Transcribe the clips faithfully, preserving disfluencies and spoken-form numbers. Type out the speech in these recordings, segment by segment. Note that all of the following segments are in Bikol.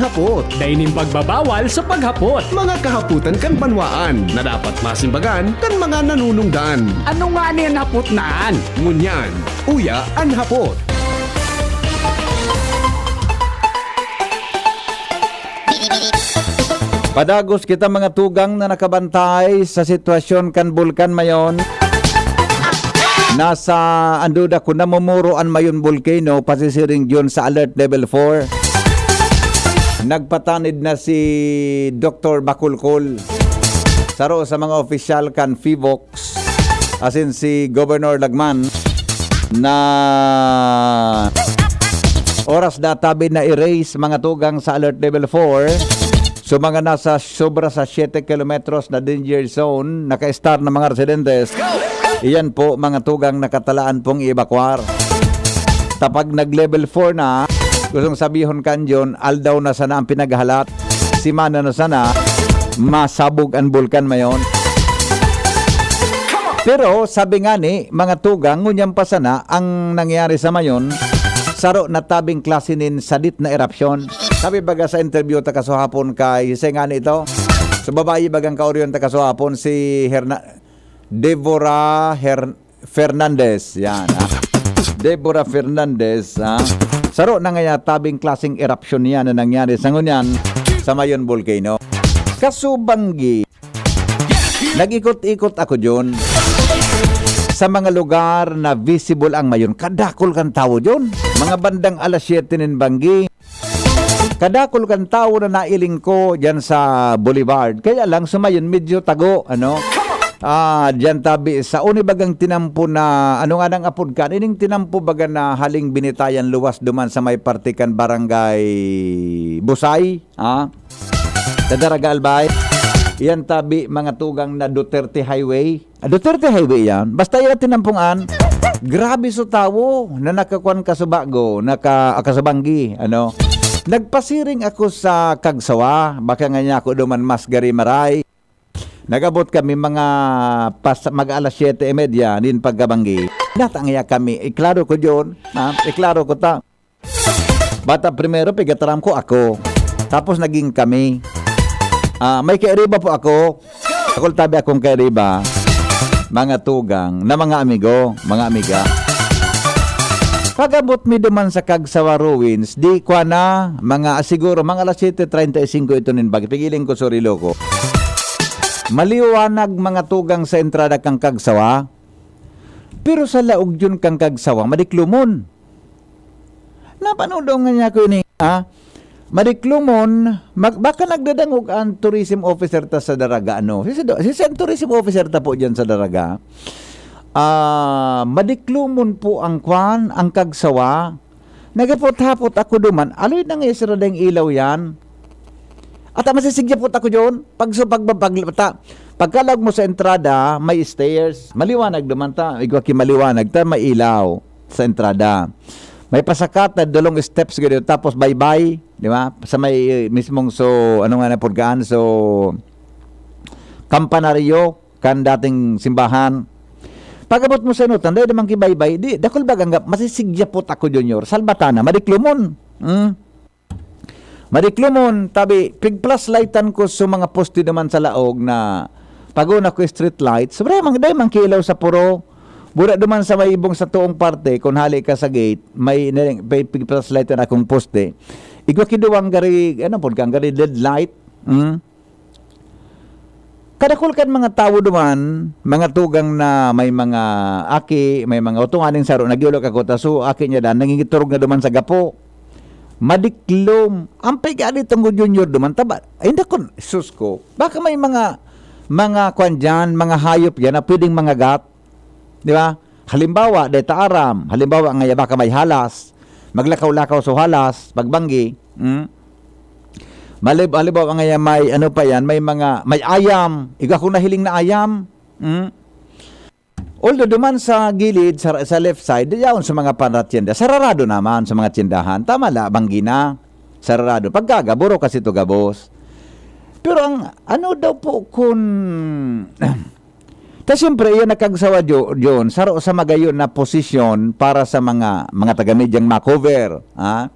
Hapot. Dai nin pagbabawal sa paghapot. Mga kahapotan kan banwaan na dapat masimbagan kan mga nanunungdan. Ano ngani an hapot na an? Ngunyan, uya an hapot. Padagos kita, mga tugang, na nakabantay sa sitwasyon kan Bulkan Mayon. Nasa, an duda ko, namumuro an Mayon Volcano, pasisiring diyon sa Alert Level four. Nagpatanid na si Doktor Bacolcol, saro sa mga opisyal kan PHIVOLCS, asin si Governor Lagman, na oras na tabi na i-raise, mga tugang, sa Alert Level four. So, mga nasa sobra sa siyete kilometros na danger zone, naka-star na mga residentes, iyan po, mga tugang, nakatalaan pong i-evacuar. Tapag nag-level four na, gustong sabihon kan John, aldaw na sana ang pinaghalat, simana na sana, masabog an Bulkan Mayon. Pero sabi nga ni mga tugang, ngunyan pa sana ang nangyari sa Mayon, saro na tabing klase nin sadit na erupsyon. Sabi baga sa interview ta kasuhapon kay, hise nga nito? So, babayi bagang kaoryon ta kasuhapon, si Herna-, Deborah Her-, Fernandez. Yan, ha? Deborah Fernandez, ha? Saro na ngaya tabing klaseng erupsyon niya na nangyari sa ngunyan sa Mayon Volcano. Kasubanggi, nag-ikot-ikot ako diyon sa mga lugar na visible ang Mayon. Kadakol kan tawo diyon. Mga bandang alas siyete nin banggi, kadakol kan tawo na nailing ko diyan sa Boulevard. Kaya lang, sa Mayon, medyo tago, ano? Ah, diyan tabi sa uni bagang tinampo na, ano nga nang apod kan? Ining tinampo baga na haling Binitayan luwas duman sa may parte kan Barangay Busay, ha? Sa Daraga, Albay. Iyan tabi, mga tugang, na Duterte Highway. Ah, Duterte Highway yan. Basta yan tinampong an, grabe so tawo na nakakuan kasubago, naka-, ah, kasubanggi, ano. Nagpasiring ako sa Kagsawa, baka nga niya ako duman mas gari maray. Nag-abot kami mga pas-, mag-alas siyete y media nin pagkabanggi. Natangya kami, iklaro ko diyon, ha? Iklaro ko ta. Bata primero, pigataram ko ako. Tapos naging kami. Ah, may kairiba po ako. Ako tabi akong kairiba. Mga tugang na mga amigo, mga amiga. Pag-abot mi duman sa Kagsawa Ruins, di kwa na, mga, siguro, mga alas siyete treinta y cinco ito nin bagi. Pigiling ko, sorry, loko. Maliwanag, mga tugang, sa entrada kang Kagsawa. Pero sa laog yun kang Kagsawa, madiklumon. Napanood daw nga niya ko ini, ha? Madiklumon, mag-, baka nagdadangog ang tourism officer ta sa Daraga, ano? Si, si, si, si ang tourism officer ta po dyan sa Daraga. Ah, madiklumon po ang kwan, ang Kagsawa. Naghapot-hapot ako duman, aloy na nga sira dayang ilaw yan. At ang masisigyapot ako dyan, pag, so, pag, pag, pag, ta-, pagkalaog mo sa entrada, may stairs. Maliwanag duman ta, igwa ki maliwanag ta, may ilaw sa entrada. May pasakat na dalawang steps gud, tapos baybay, di ba? Sa may, eh, mismong, so, ano nga na purgaan? So, kampanaryo kan dating simbahan. Pag-abot mo sa inutan, dai naman kibaybay, di, dakul bagang gap, masisigyapot ako, Junior. Salbatana, madiklumon. Hmm? Madiklumon, tabi, pig-flashlightan ko sa mga poste naman sa laog na pag-una ko street light. Sobra man, dai man kilaw sa puro. Bura duman sa may ibong sa tuong parte, kung hali ka sa gate, may, may pig-flashlightan akong poste. Igwa kiduwang gari, ano po, kang gari, dead light. Hmm? Kadakul kan mga tawo duman, mga tugang na may mga aki, may mga utunganing saro, nagyulok ako, ta so aki niya dan, nangingiturog na duman sa gapo. Madiklom. Ang pag-ali tungod Junior duman, taba. Ay, naku, sus ko. Baka may mga, mga kwan dyan, mga hayop yan na pwedeng mangagat. Di ba? Halimbawa, dahil ta aram, halimbawa nga, baka may halas, maglakaw-lakaw sa halas, pagbanggi, hmm? Malib-, halimbawa nga, may ano pa yan, may mga, may ayam, iga kong nahiling na ayam, hmm? Although duman sa gilid, sa, sa left side, yaon sa mga panratyenda, sararado naman sa mga tyendahan. Tama la, banggi na, sararado. Pagkaga, buro kasi to gabos. Pero ang, ano daw po kun, ta siyempre, iyan nakagsawa jo-, John, saro sa magayon na posisyon para sa mga, mga taga-medyang makover, ha?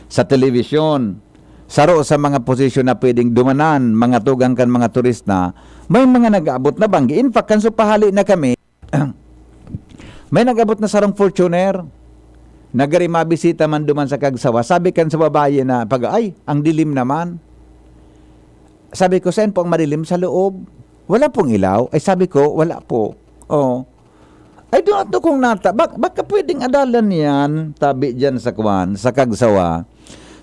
Sa telebisyon. saro sa mga posisyon na pwedeng dumanan, mga tugang kan mga turista, may mga nag-aabot na banggi. In fact, kan supahali na kami, may nag-abot na sarong Fortuner, nagari mabisita man duman sa Kagsawa. Sabi kan sa babae na pag, "Ay, ang dilim naman." Sabi ko, "Saan po ang madilim? Sa loob? Wala pong ilaw?" Ay, sabi ko, "Wala po." Oh. I do not know kung nata-, bak-, baka pwedeng adalan yan, tabi dyan sa kwan, sa Kagsawa,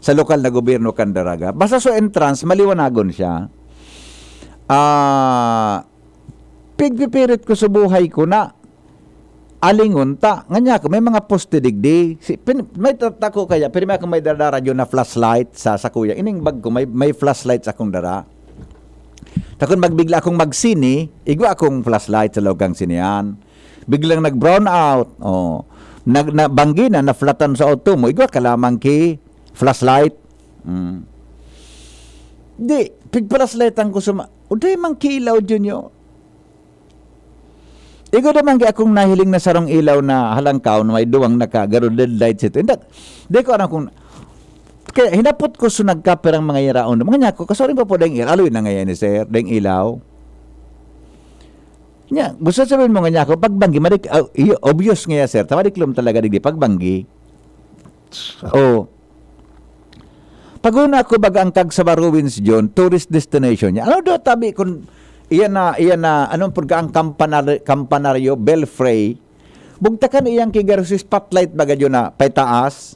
sa lokal na gobyerno kan Daraga. Basta sa entrance, maliwanagon siya. Ah, pigpipirit ko sa buhay ko na alingon ta. Nganya ko, may mga poste digdi. Si, pin-, may ta-, tako kaya, pirmi ako may dara radyo na flashlight sa, sa kuya. Ining bag ko, may, may flashlight sa akong dara. Takon magbigla akong magsini, igwa akong flashlight sa loob kang sinihan. Biglang nag-brown out. Oh. Nag-, na, banggi na, naflatan sa auto mo. Igwa ka lamang ki flashlight. Mm. Di, pigpa-flashlightan ko sa ma-, uday mang kilaw, Junior. Igwa naman ki akong nahiling na sarong ilaw na halangkaw na may duwang naka-, garo dead lights ito. Indak, di ko alam kung, kaya hinapot ko sa nagkapirang mga iraon. Mga niya ko, "Kasuring pa po dayong ilaw?" Aloy na ngayon ni sir, dayong ilaw. Nya, gusto sabihin mo nga niya ako, pagbanggi, madik-, ah, iyo, obvious nga ya, sir. Tama, diklom talaga, digdi, pagbanggi. Oh. Pag-una ako, baga ang Kagsawa Ruins, John, tourist destination niya. Ano daw tabi kun iyan na, iyan na, anong pagka ang kampanar-, kampanaryo, belfry, bugtakan iyang kigaros spotlight baga yun na, pay taas?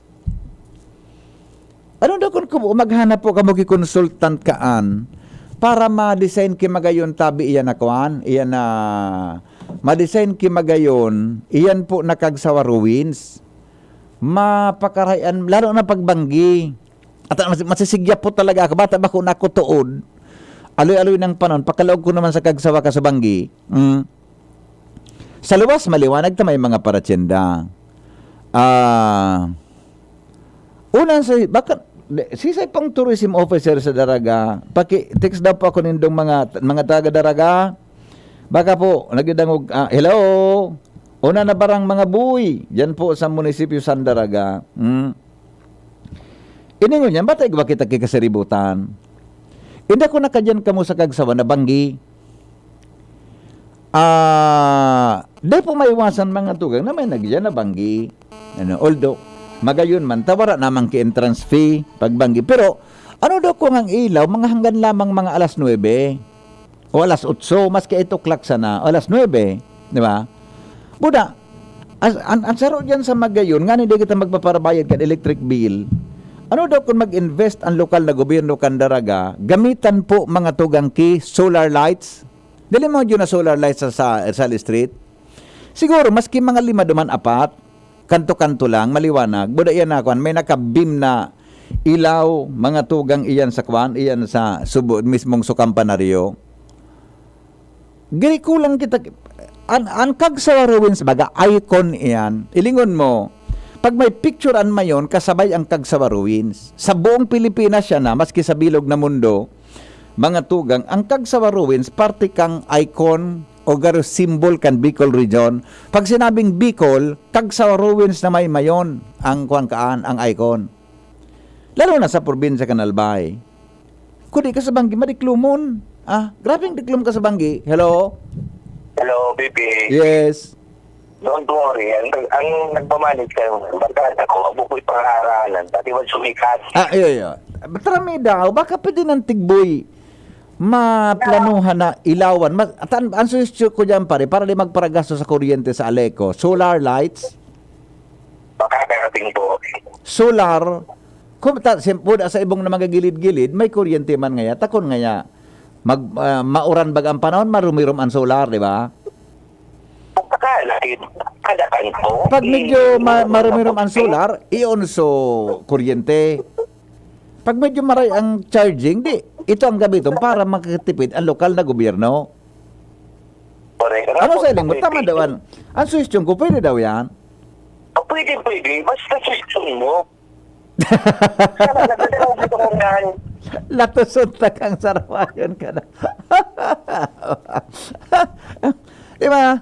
Ano daw kun kubo, maghanap po kamo ki consultant kaan para ma-design ki magayon tabi iyan na kuan, iyan na ma-design ki magayon, iyan po na Kagsawa Ruins. Mapakarayan, lalo na pagbanggi. At mas-, masisigya po talaga ako. Bata ba ko nakutuod? Aloy-aloy ng panon, pakalaog ko naman sa Kagsawa ka sa banggi. Mm. Sa luwas, maliwanag ta may mga paratsenda. Ah, Unan sa, baka, de, sisay pang tourism officer sa Daraga, paki-text daw po ako nindong mga, mga taga Daraga. Baka po, nagdadangog, ah, hello? Una na barang mga buoy, dyan po sa munisipyo San Daraga. Hmm. Iningon niya, "Bata igwa kita ki kasaributan. Inda ko na kadyan kamo sa Kagsawa na banggi." Ah, dai po maiwasan, mga tugang, na may nagyan na banggi. Ano, although, magayon man, ta wara namang ki-entrance fee, pagbanggi. Pero, ano daw kung ang ilaw, mga hanggan lamang mga alas nuebe o alas otso, maski eight o'clock sana, o alas nuebe, di ba? Buda, as-, an, an saro diyan sa magayon, ngani di kita magpaparabayad kan electric bill. Ano daw kung mag-invest ang lokal na gobyerno kan Daraga, gamitan po, mga tugang, ki solar lights? Dili mo yun na solar lights sa, sa Rizal Street? Siguro, maski mga lima duman apat, kanto-kanto lang, maliwanag. Buda iyan na, kwan, may naka-beam na ilaw, mga tugang iyan sa kwan, iyan sa subo, mismong sukampanaryo. Giri kulang kita, an, an Kagsawa Ruins, baga, icon iyan. Ilingon mo, pag may picture an mayon, kasabay ang Kagsawa Ruins. Sa buong Pilipinas siya na, maski sa bilog na mundo, mga tugang, ang Kagsawa Ruins, parte kang icon o garo symbol kan Bicol Region. Pag sinabing Bicol, Kagsawa Ruins na may mayon ang kuwan kaan, ang icon. Lalo na sa probinsya kan Albay. Kung di ka sa banggi, madiklomon. Ah, grabeng diklom ka sa banggi. Hello? Hello, B B. Yes. Don't worry. Ang, ang nagmamanage kayo, barkada ko, abo ko'y pangaralan. Pati man sumikat. Ah, iyo, iyo. Trami daw, baka pwede ng tigboy maplanuhan na ilawan. Mas, at ang, ang suhestyon ko dyan, pare, para di magparagasto sa kuryente sa Aleco, solar lights, Makakarating po. Solar, kung ta, siyempre, sa ibong na mga gilid-gilid, may kuryente man ngaya, takon ngaya. Mag, ah, mauran bag ang panahon, marumirom ang solar, di ba? Pagkakalakit, kadakan po. Pag medyo ma-, marumirom ang solar, iyon so kuryente. Pag medyo maray ang charging, di, ito ang gamiton para makatipid ang lokal na gobyerno. Correct. Ano sa ilang mo? Tama daw, an-, ang suhestyon ko, pwede daw yan? Oh, pwede, pwede. Basta suhestyon mo. Sana nagdadalaw dito ko yan. Latuson ta kang sarawayon ka na. Di ba?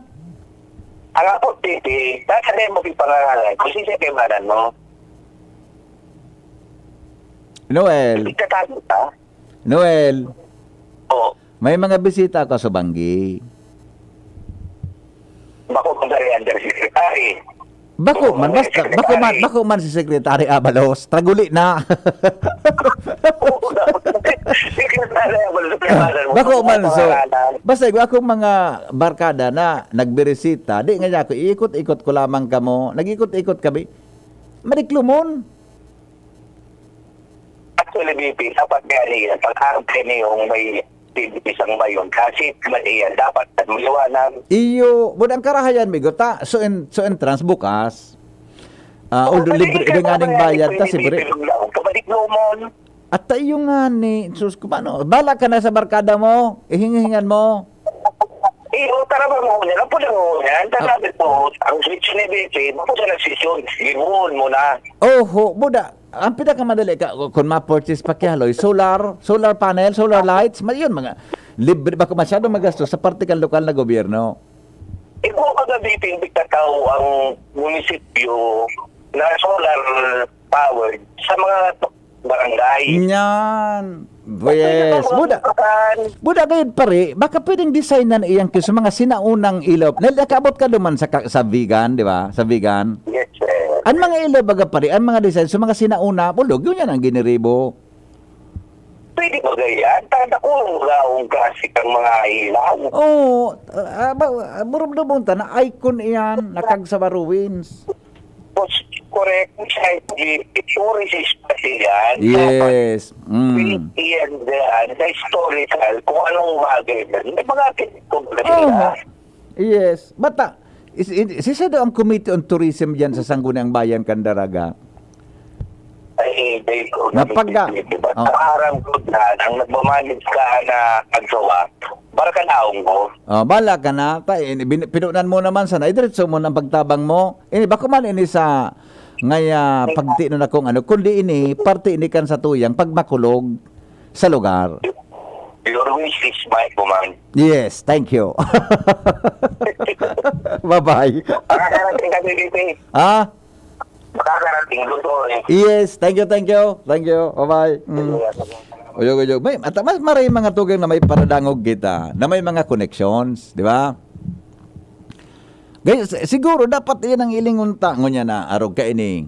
Ang apo, Titi, tatagay mo yung pangalan. Kung sino yung kaibanan mo? Noel, Nagtatago ka? Noel, Oo. May mga bisita ako sa Banggi. Bako kung dari undersecretary. Bako man, basta, bako man, bako man si Secretary Abalos, traguli na. Secretary Abalos, sa pangalan mo. Bako man, so, basta yung akong mga barkada na nagbirisita, di nga niya ako, iikot-ikot ko lamang kamo, nag-ikot-ikot kami. Madiklomon. Actually, B P, dapat nga niya, pag-aarap kayo yung may activities ang bayon, kasi man iyan, dapat maliwanag. Iyo, but ang karahayan, migo, ta, so, en, so entrance bukas. Ah, although libre, libre nga ning bayad, ta, si Bre. Kabalik mo, mon. At ta iyo nga ni, sus, kumano, bala ka na sa barkada mo, ihingihingan mo. Iyo, tara ba mo niya? Ang pula mo niya? Ang tarabi po, ang switch ni B P, bako siya nagsisyon. Gibuhon mo na. Oho, buda. Ang pinakamadali ka, kung ma-purchase pa kiyaloy, solar, solar panel, solar lights, ma-, yun, mga libre, bako masyado magastos sa parte kan lokal na gobyerno. Ikaw kagabi, pimbit na tao ang munisipyo na solar powered sa mga barangay. Yan. Yes. Buda. Buda gayud pare, baka pwedeng designan iyang sa mga sinaunang ilaw. Na nakaabot ka duman sa ka- sa Vigan, di ba? Sa Vigan. Yes, sir. Ang mga ilaw baga pare, ang mga design sa mga sinauna, bulog, yun yan ang giniribo. Pwede ba ganyan? Tanda ko ang gaong klase kang mga ilaw. Oo, ah, ba, ah, burubdubon ta na icon iyan, na Kagsawa Ruins. Correct, siya, tourist spot yan. Yes. Mm. Iyan dyan, sa historical, kung anong bagay dyan. May mga kung Oh. Yes. Bata, is, is, sisa daw ang Committee on Tourism dyan sa Sangguniang Bayan kan Daraga. Ay, hindi ko Napagka- nabibigyan, di ba? Oh. Sa araw ko dyan, ang nagmamanage ka na Kagsawa, para ka naong ko. Oh, bala ka na. Ta, ini- bin- pinunan mo naman sana. Idiretso mo ng pagtabang mo. Ini, bako man ini sa ngaya pagtinon akong ano, kundi ini, parte ini kan sa tuyang pagmakulog sa lugar. Your wish is my command. Yes, thank you. Bye-bye. Makakarating kami dito eh. Ah? Makakarating, luto eh. Yes, thank you, thank you. Thank you. Bye-bye. Mm. Uyog, uyog. May, at mas maray mga tugang na may paradangog kita, na may mga connections, di ba? Guys, siguro dapat yan ang ilingon ta. Ngunyan na, arog ka ini.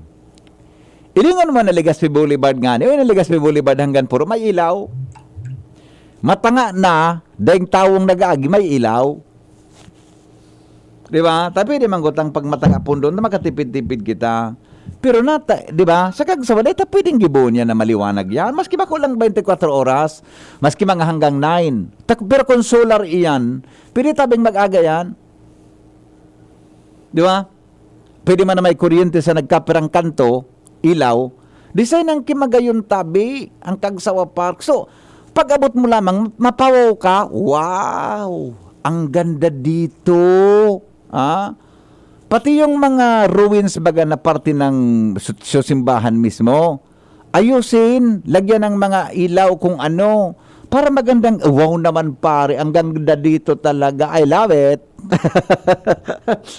Ilingon mo na Legazpi Boulevard nga ni. Uy, na Legazpi Boulevard hanggang puro may ilaw. Matanga na, daing tawong nag-aagi, may ilaw. Di ba? Ta pwede man gutang pag matanga pundon na makatipid-tipid kita. Pero nata, di ba? Sa Kagsawa, dahil ta pwedeng gibohon niya na maliwanag yan. Maski bako lang twenty-four oras, maski mga hanggang nine. Tak, pero kung solar iyan, pwede tabing mag-aga yan. Di ba? Pwede man na may kuryente sa nagkapirang kanto, ilaw. Di sa nang kimagayon tabi, ang Kagsawa Park. So, pag-abot mo lamang, mapawaw ka, wow! Ang ganda dito! Ah? Pati yung mga ruins baga na parte ng su- su- simbahan mismo, ayusin, lagyan ng mga ilaw kung ano, para magandang, wow naman pare, ang ganda dito talaga. I love it.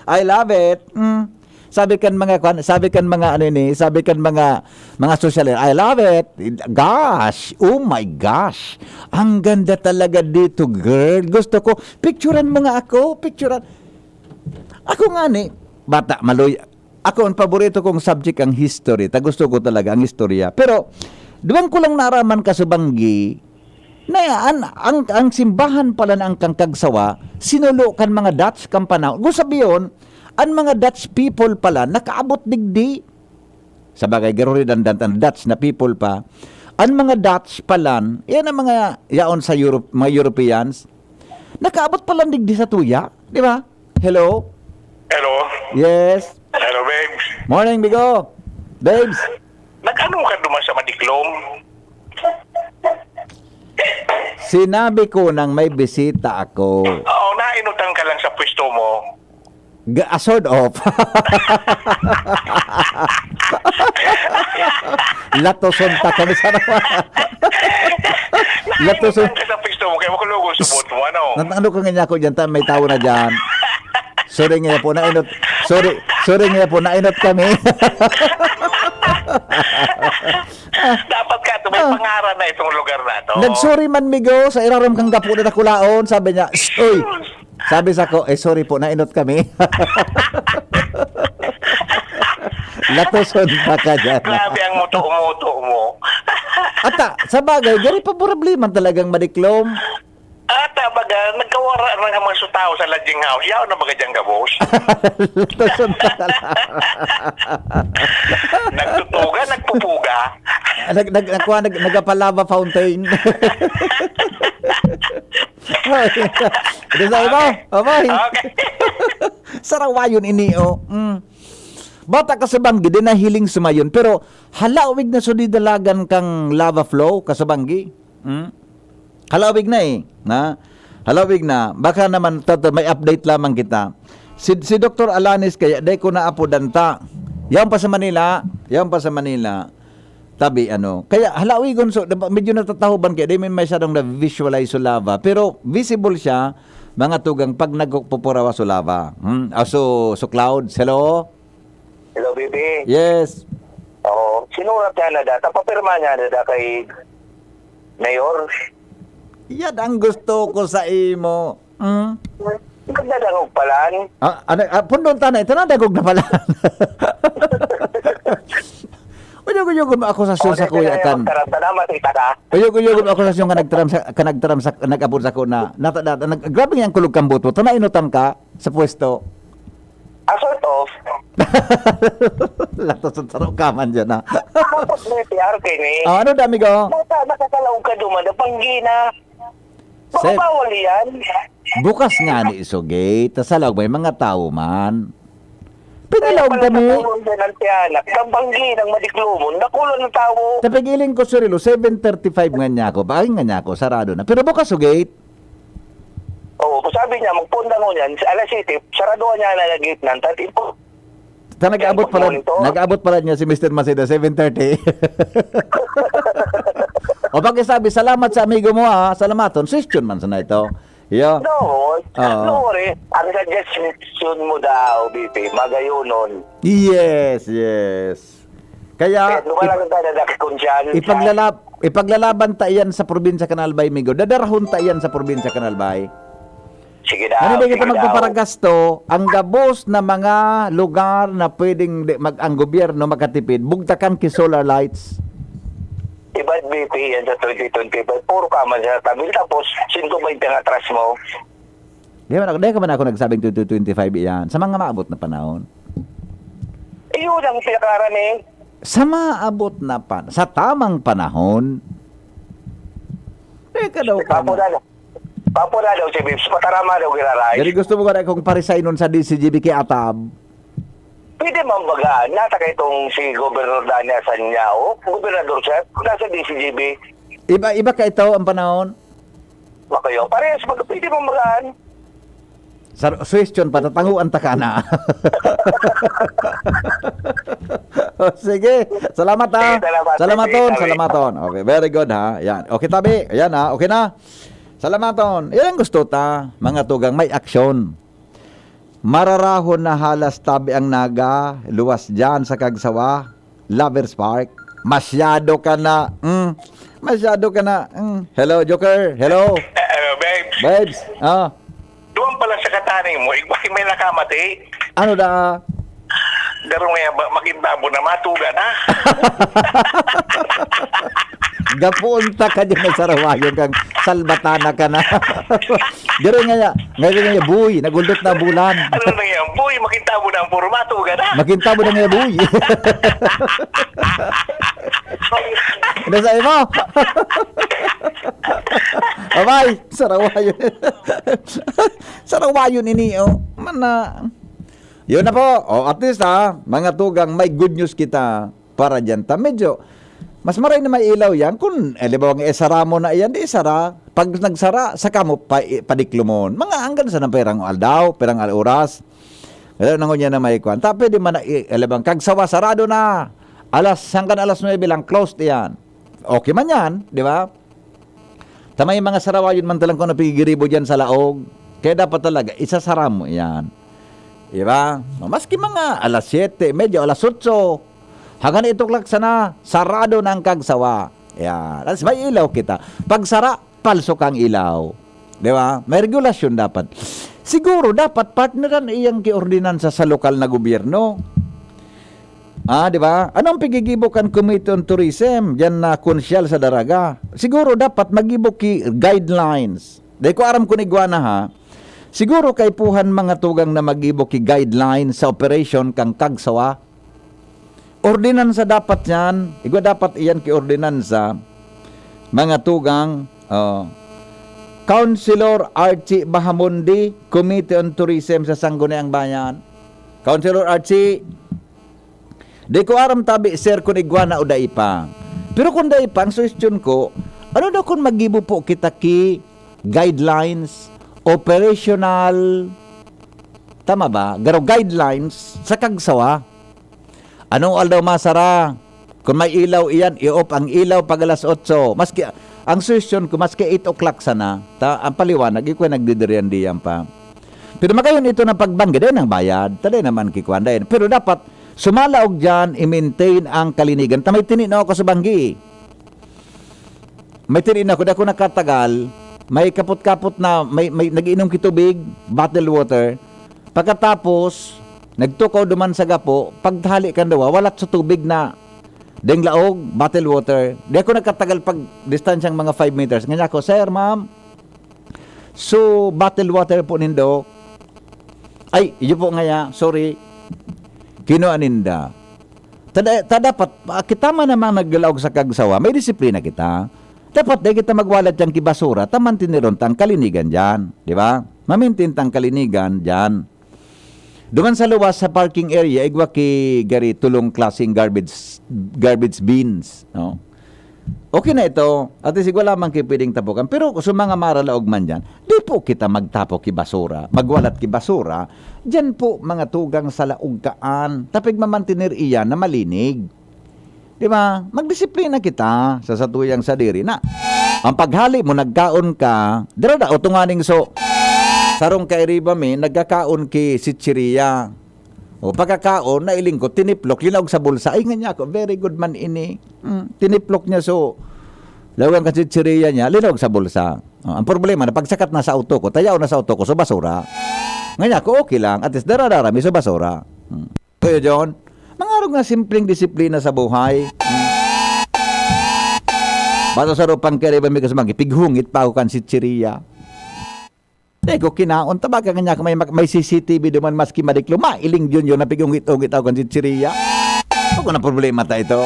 I love it. Mm. Sabi kan mga kwan, sabi kan mga ano ni, sabi kan mga mga social, I love it. Gosh, oh my gosh. Ang ganda talaga dito, girl. Gusto ko, picturean mo nga ako, picturean. Ako nga ni, bata, maloy. Ako, ang paborito kong subject ang history. Ta gusto ko talaga ang istorya. Pero, duwang ko lang naaraman ka sa Banggi, na an, ang, ang simbahan pala na ang Kangkagsawa, sinulo kan mga Dutch kan panahon. Kung sabiyon, ang mga Dutch people pala, nakaabot digdi. Sa bagay, garo rin ang, ang Dutch na people pa. Ang mga Dutch pala, yan ang mga yaon sa Europe, mga Europeans, nakaabot pala digdi sa tuya, di ba? Hello? Hello? Yes. Hello, babes. Morning, Bigo. Babes, Nag-ano ka duman sa Madiklom? Sinabi ko nang may bisita ako. Oo, nainutan ka lang sa pwesto mo. Ga, ah, sort of. Latoson ta kami sa naman. Latoson. Nainutan ka sa pwesto mo, kaya makulog ang subot mo, ano? Nat-, ano ka nga niya ako dyan? Ta-, may tao na dyan. Sorry nga po, nainot. Sorry, sorry nga po, nainot kami. Dapat ka, ito may Itong lugar na to. Nag-sorry man, migo, sa irarom kang gapo na dakulaon, sabi niya, "Shh, uy." Sabi sa ko, "Eh, sorry po, nainot kami." Latoson pa ka dyan. Grabe ang muto-muto mo. Ata, sa bagay, gari pa problema talagang madiklom. Ata, baga, nagkawara na nga mga sutaw sa lodging house. Yaon na baga dyan gabos. Latoson pa ka lang. Nagtutuga, nagpupuga. Nag-, nag-, nagkuha, nag-, nagapalava fountain. Ay, ito sa iba. Okay. Abay. Okay. Sarawayon ini, oh. Mm. Bata ka sa banggi, di nahiling sumayon. Pero halawig na so didalagan kang lava flow, ka sa banggi. Mm. Halawig na eh. Na? Halawig na. Baka naman, tata, may update lamang kita. Si, si Doktor Alanis kaya, di ko naapodan ta. Yan pa sa Manila. Yan pa sa Manila. Tabi, ano. Kaya, halawigon, so, diba, medyo natatahuban kaya, di man masyadong na-visualize so lava. Pero, visible siya, mga tugang, pag nagpupurawa so lava. Hmm? Ah, so, so clouds, hello? Hello, B B. Yes. Oo. Sinurat niya na da. Tapapirma niya na da kay Mayor. Yan ang gusto ko sa imo. Hmm? Nagdadangog palan. Ah, ano, ah, pundon ta na, ito na, dagog na pala. Uyog-uyog mo akusasyon sa kuya kan. Magkaramdaman, ita ka. Uyog-uyog mo akusasyon ka nagtaram sa, ka nagtaram sa, nag-abot sa ko na, nata-, nata-, nag-, grabe nga ang kulog kang buto. Tana inutan ka sa pwesto. Ah, sort of. Latos sa taro ka man dyan, ha? Tapos may P R K ni. Ah, ano da, amigo? Nasa, nakakalaog ka duman, napanggi na. Baka Sir, bawal yan. Bukas nga ni iso gate, tas sa laog may mga tao man. Pinilaog kami. Kaya pala nakulong din ang tiyanak. Nabanggi ng madiklomon, nakulong ng tao. Tapigiling ko, Sir Rilo, seven thirty-five nga niya ako. Bakit nga niya ako? Sarado na. Pero bukas so gate. Oo, sabi niya, magpundang ko niyan, sa alas siyete, saraduhan niya na nag-gate nan, tat-, Ta nag-abot pala, Monitor. Nag-abot pala niya si Mister Maceda, seven thirty. O, pakisabi, "Salamat sa amigo mo, ha. Salamaton." Suwestyon man sana ito. Iyo. No, Oo. No worry. Ang suggestion mo daw, B P, magayonon. Yes, yes. Kaya, Eh, dumalang ip-, ka na, Dak, kung siya, ipaglalab-, ipaglalaban ta iyan sa probinsya kan Albay, migo. Dadarahon ta iyan sa probinsya kan Albay. Sige daw, Ano ba kita sige daw. magpaparagasto? Ang gabos na mga lugar na pwedeng di, mag, ang gobyerno makatipid, bugtakan ki solar lights. Ibad B P yan sa twenty twenty-five. Puro ka man sa tabil. Tapos, sento baynte ang atras mo. Di man ako, di ka man ako nagsabing twenty twenty-five iyan. Sa mga maabot na panahon. Iyon ang pinakaran eh. Sa maabot na pan-, sa tamang panahon, di ka daw Papo ka na. Papo na daw si Vips, patarama daw giraray. Dali gusto mo ka na akong parisay nun sa D C G B kay Atab? Pwede man baga, nata kay itong si Gobernador Dani Asanyao, Gobernador siya, nasa D C G B. Iba, iba ka ito ang panahon? Makayo, parehas mag-, pwede man bagaan. Sa suwestyon, patatanguan ta ka na. O, sige. Salamat, ha. Sige, salamat. Salamaton, Sige, salamat. salamaton. Okay, very good, ha. Yan. Okay, tabi. Ayan, ha. Okay na. Salamaton. Yan ang gusto ta, mga tugang, may aksyon. Mararahon na halas tabi ang naga, luwas dyan sa Kagsawa, Lovers Park. Masyado ka na, mm, masyado ka na, mm. Hello, Joker. Hello. Eh, eh, babes. Babes, ah. Duman pala sa kataning mo, igway may nakamati. Ano da? Garo nga ba, maging babo na, matuga na. Gapuon ta ka dyan na sarawayon kang salbatana ka na. Garo nga ya, ngayon nga ya, boy, naguldot na bulan. Ano na yan, boy? Makintabo na ang puro matuga na. Makintabo na nga ya, boy. Ano sa imo? Abay, sarawayon. Sarawayon ini, oh. Mana. Yun na po. O, at least, ha, mga tugang, may good news kita para dyan. Ta, medyo, mas maray na may ilaw yan. Kung, eh, halimbawa nga, isara mo na yan, di isara. Pag nagsara, saka mo pa, i-, padiklomon. Mga hanggang sa nang perang aldaw, perang al-, oras. Wala na ngunyan na may kwan. Ta, pwede man na, i-, halimbawa, Kagsawa, sarado na. Alas, hanggang alas nuebe lang, closed yan. Okay man yan, di ba? Ta may mga sarawayon man talang kung napigiribo dyan sa laog. Kaya dapat talaga, isasara mo yan. Di ba? Maski mga alas siyete, medyo alas otso. Hanggang eight o'clock sana, sarado na ang Kagsawa. Yan. As may ilaw kita. Pagsara, palso kang ilaw. Di ba? May regulasyon dapat. Siguro dapat partneran iyang kiordinansa sa lokal na gobyerno. Ah, di ba? Anong pigigibo kan Committee on Tourism diyan na konsyal sa Daraga? Siguro dapat magibo ki guidelines. Dai ko aram kun igwa na, ha. Siguro kaipuhan mga tugang na magibo ki guidelines sa operation kan Kagsawa. Ordinansa dapat yan. Igwa dapat iyan ki ordinansa. Mga tugang, oh. Councilor Archie Bahamundi, Committee on Tourism sa Sangguniang Bayan. Councilor Archie, di ko aram tabi, sir, kun igwa na o dai pa. Pero kun dai pa, ang suhestyon ko, ano daw kun magibo po kita ki guidelines, operational, tama ba? Garo guidelines sa Kagsawa. Anong aldaw masara? Kun may ilaw iyan, i-off ang ilaw pag alas otso. Maski, ang suhestyon ko, maski eight o'clock sana, ta, ang paliwanag, ikaw nagdidiriyan-diyan pa. Pero magayon ito na pagbanggit, dai nang bayad, ta dai naman kikuan, dai. Pero dapat, sumalaog diyan, i-maintain ang kalinigan. Ta may tini na ako sa banggi. May tini na ako, di ako nakatagal, may kapot-kapot na, may, may nag-iinom ki tubig, bottled water. Pagkatapos, nagtukaw duman sa gapo, pagtali kan duwa, walat sa tubig na deng laog, bottled water. Di ako nagkatagal pag distansyang mga five meters. Nganyan ako, "Sir, ma'am, so bottled water po nindo?" "Ay, iyo po ngaya, sorry." Kinua ninda. Ta da-, ta dapat, ah, kita man namang naglalaog sa Kagsawa, may disiplina kita. Dapat dai kita magwalat diyan ki basura, ta mantiniron ta ang kalinigan diyan, di ba? Mamintin ta ang kalinigan diyan. Duman sa luwas, sa parking area, igwa ki gari tulong klaseng garbage, garbage bins, no? Okay na ito. At least, igwa lamang ki pwedeng tapokan. Pero sa mga maralaog man diyan, di po kita magtapok ki basura, magwalat ki basura. Diyan po, mga tugang sa laog kaan. Ta pigmamantener iyan na malinig. Di ba? Magdisiplina kita sa satuyang sadiri na. Ang paghali mo, nagkaon ka, dira da, o tunganing so, sarong kairiba mi, nagkakaon ki chichirya. O pagkakaon, nailing ko, tiniplok, linaog sa bulsa. Ay, nga niya ako, very good man ini. Hmm, tiniplok niya, so, lawagan ka chichirya niya, linaog sa bulsa. O, ang problema na, pagsakat na sa auto ko, tayaw na sa auto ko, so basura. Nga niya ako, okay lang, at least dara-dara mi, so basura. Hmm. Kuya John, mga arog nga simpleng disiplina sa buhay. Hmm. Bato sa rupang kariban, may kasumang, ipighungit pa ako kan chichirya. Di ko kinaon, tabaga nga niya ako may, may C C T V duman, maski madiklo, mailing yun yun, napigungit-ungit ako kan chichirya. Ako na problema ta ito.